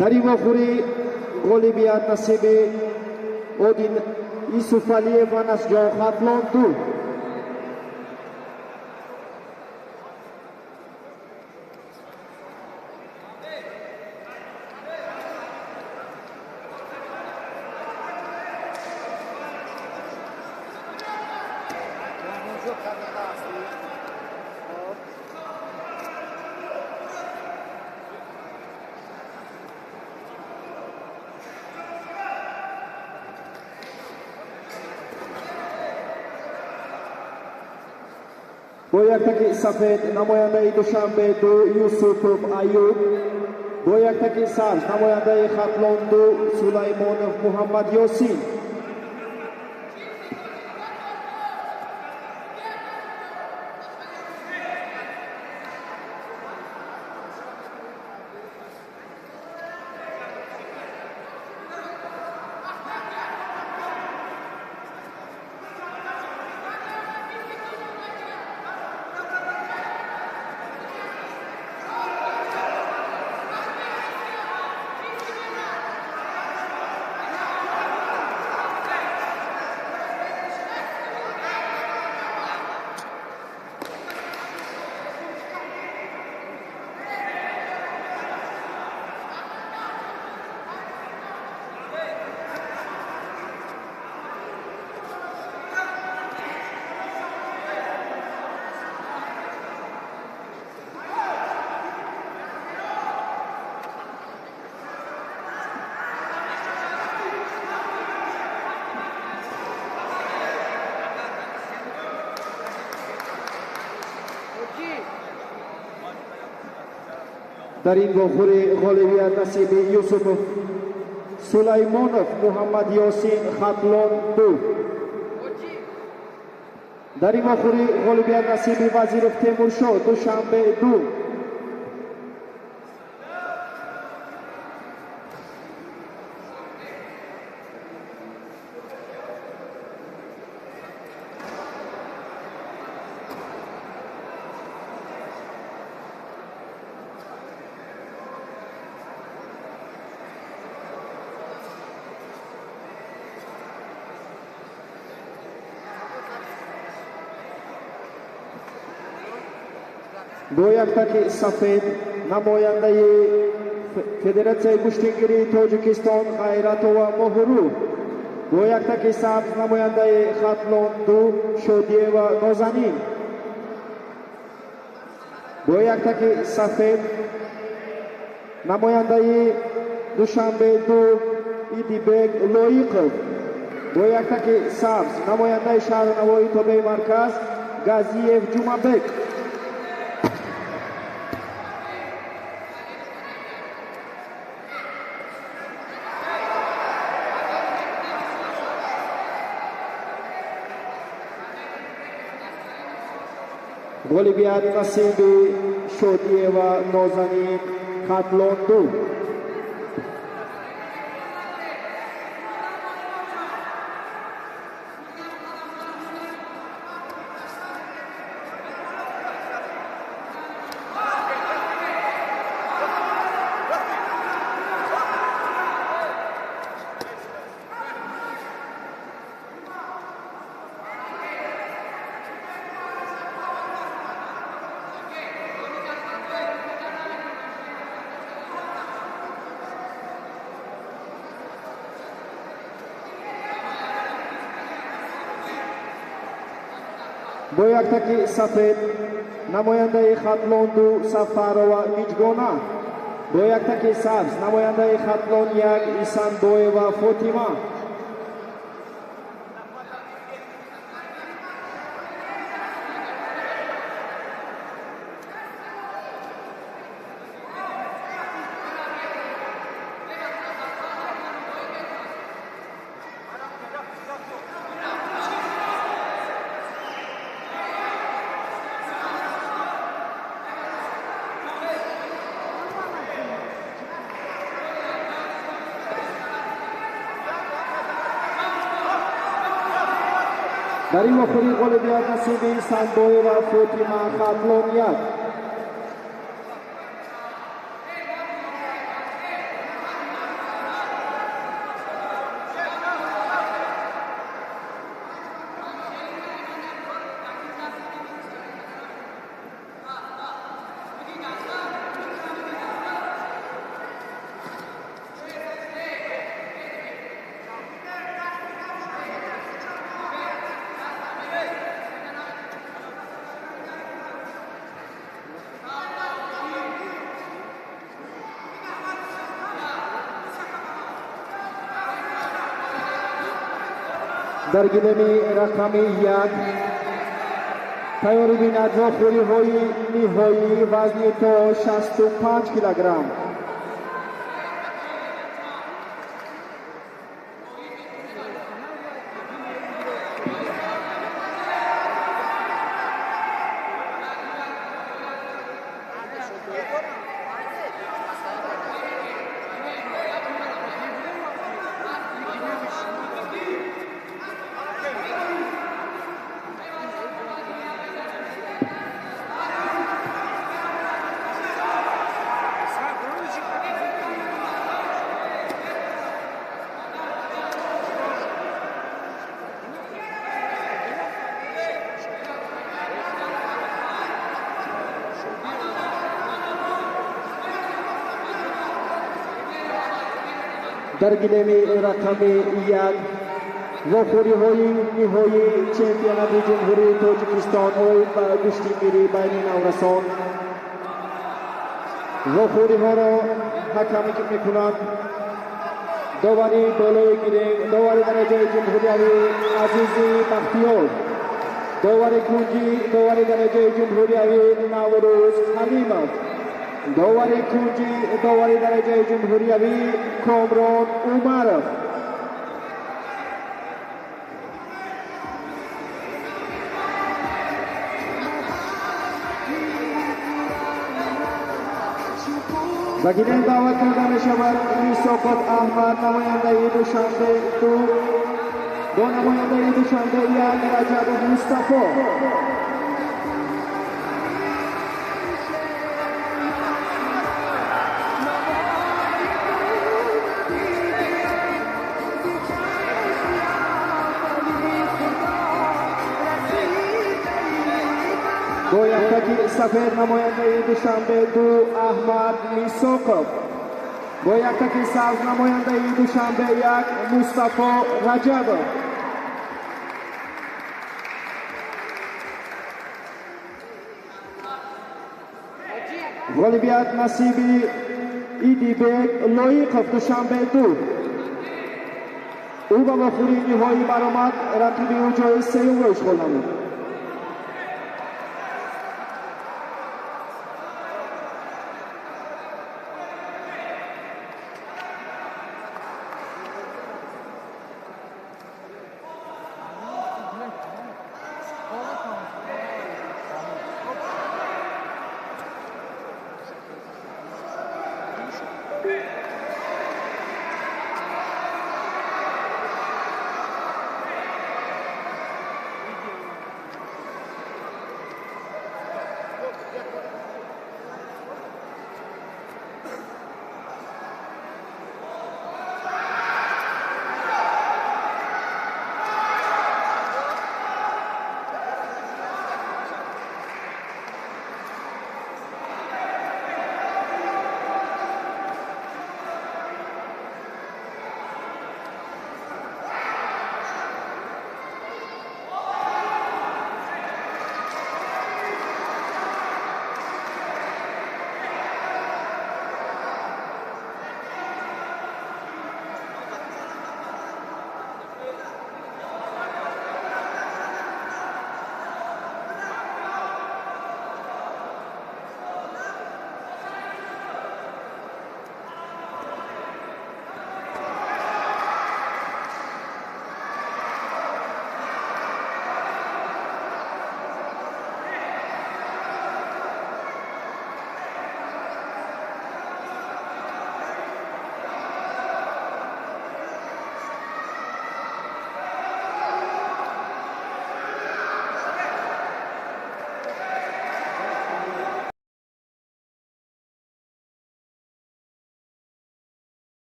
Дар ин вохӯрӣ ғолибият насиби Один Исуфалиев Анасҷон, Хатлон 2. Бо як таки сафед намояндаи Душанбе 2 Юсупов Аюб, бо як таки сабз намояндаи Хатлон 2 Сулаймонов Муҳаммад Ёсин. Дар ин вохӯрӣ ғолибият насиби Юсупов Сулаймонов Муҳаммад Ёсин, Хатлон 2. Дар ин вохӯрӣ ғолибият насиби Вазиров Темуршоҳ, Душанбе 2. Бо як таки сафед намояндаи Федератсияи гӯштингирии Тоҷикистон Ғайратова Моҳрӯ, бо як таки сабз намояндаи Хатлон 2 Шодиева Нозанин, бо як таки сафед намояндаи Душанбе 2 Идибек Лоиқов, бо як таки сабз намояндаи шаҳри Навоии тобеи марказ Газиев Ҷумабек. Ғолибият насиби Шодиева Нозанин, Хатлон 2. Бо як таки сафед намояндаи Хатлон 2 Сафарова Миҷгона, бо як таки сабз намояндаи Хатлон 1 Исанбоева Фотима. Дар ин вохӯрӣ ғолибият насиби Исанбоева Фотима, Хатлон 1. Дар гилеми рақами 1 тайёрӣ бинад вохӯриҳои ниҳоии вазни то 65 килограмм. Дар гилеми рақами 1 вохӯриҳои ниҳоии чемпионати Ҷумҳурии Тоҷикистон оид ба гӯштингирӣ байни наврасон. Вохӯриҳоро ҳакамӣ мекунанд довари болои гилем, довари дараҷаи ҷумҳуриявӣ Азизи Бахтиёр, довари кунҷӣ, довари дараҷаи ҷумҳуриявӣ Наврӯз Ҳалимов. Довари кунҷи довари дараҷаи ҷумҳуриявӣ Комрон Умаров. Ба гилем даъват карда мешавад Мисоқов Аҳмад, намояндаи Душанбе 2, бо намояндаи Душанбе 1 Раҷабов Мустафо. Бо яктаки сафед намояндаи Душанбе 2 Аҳмад Мисоқов, бо яктаки сабз намояндаи Душанбе 1 Мустафо Раҷабов. Ғолибият насиби Идибек Лоиқов, Душанбе 2. Ӯ ба вохӯрии ниҳоӣ баромад, рақиби ӯ ҷои сеюмро ишғол намуд.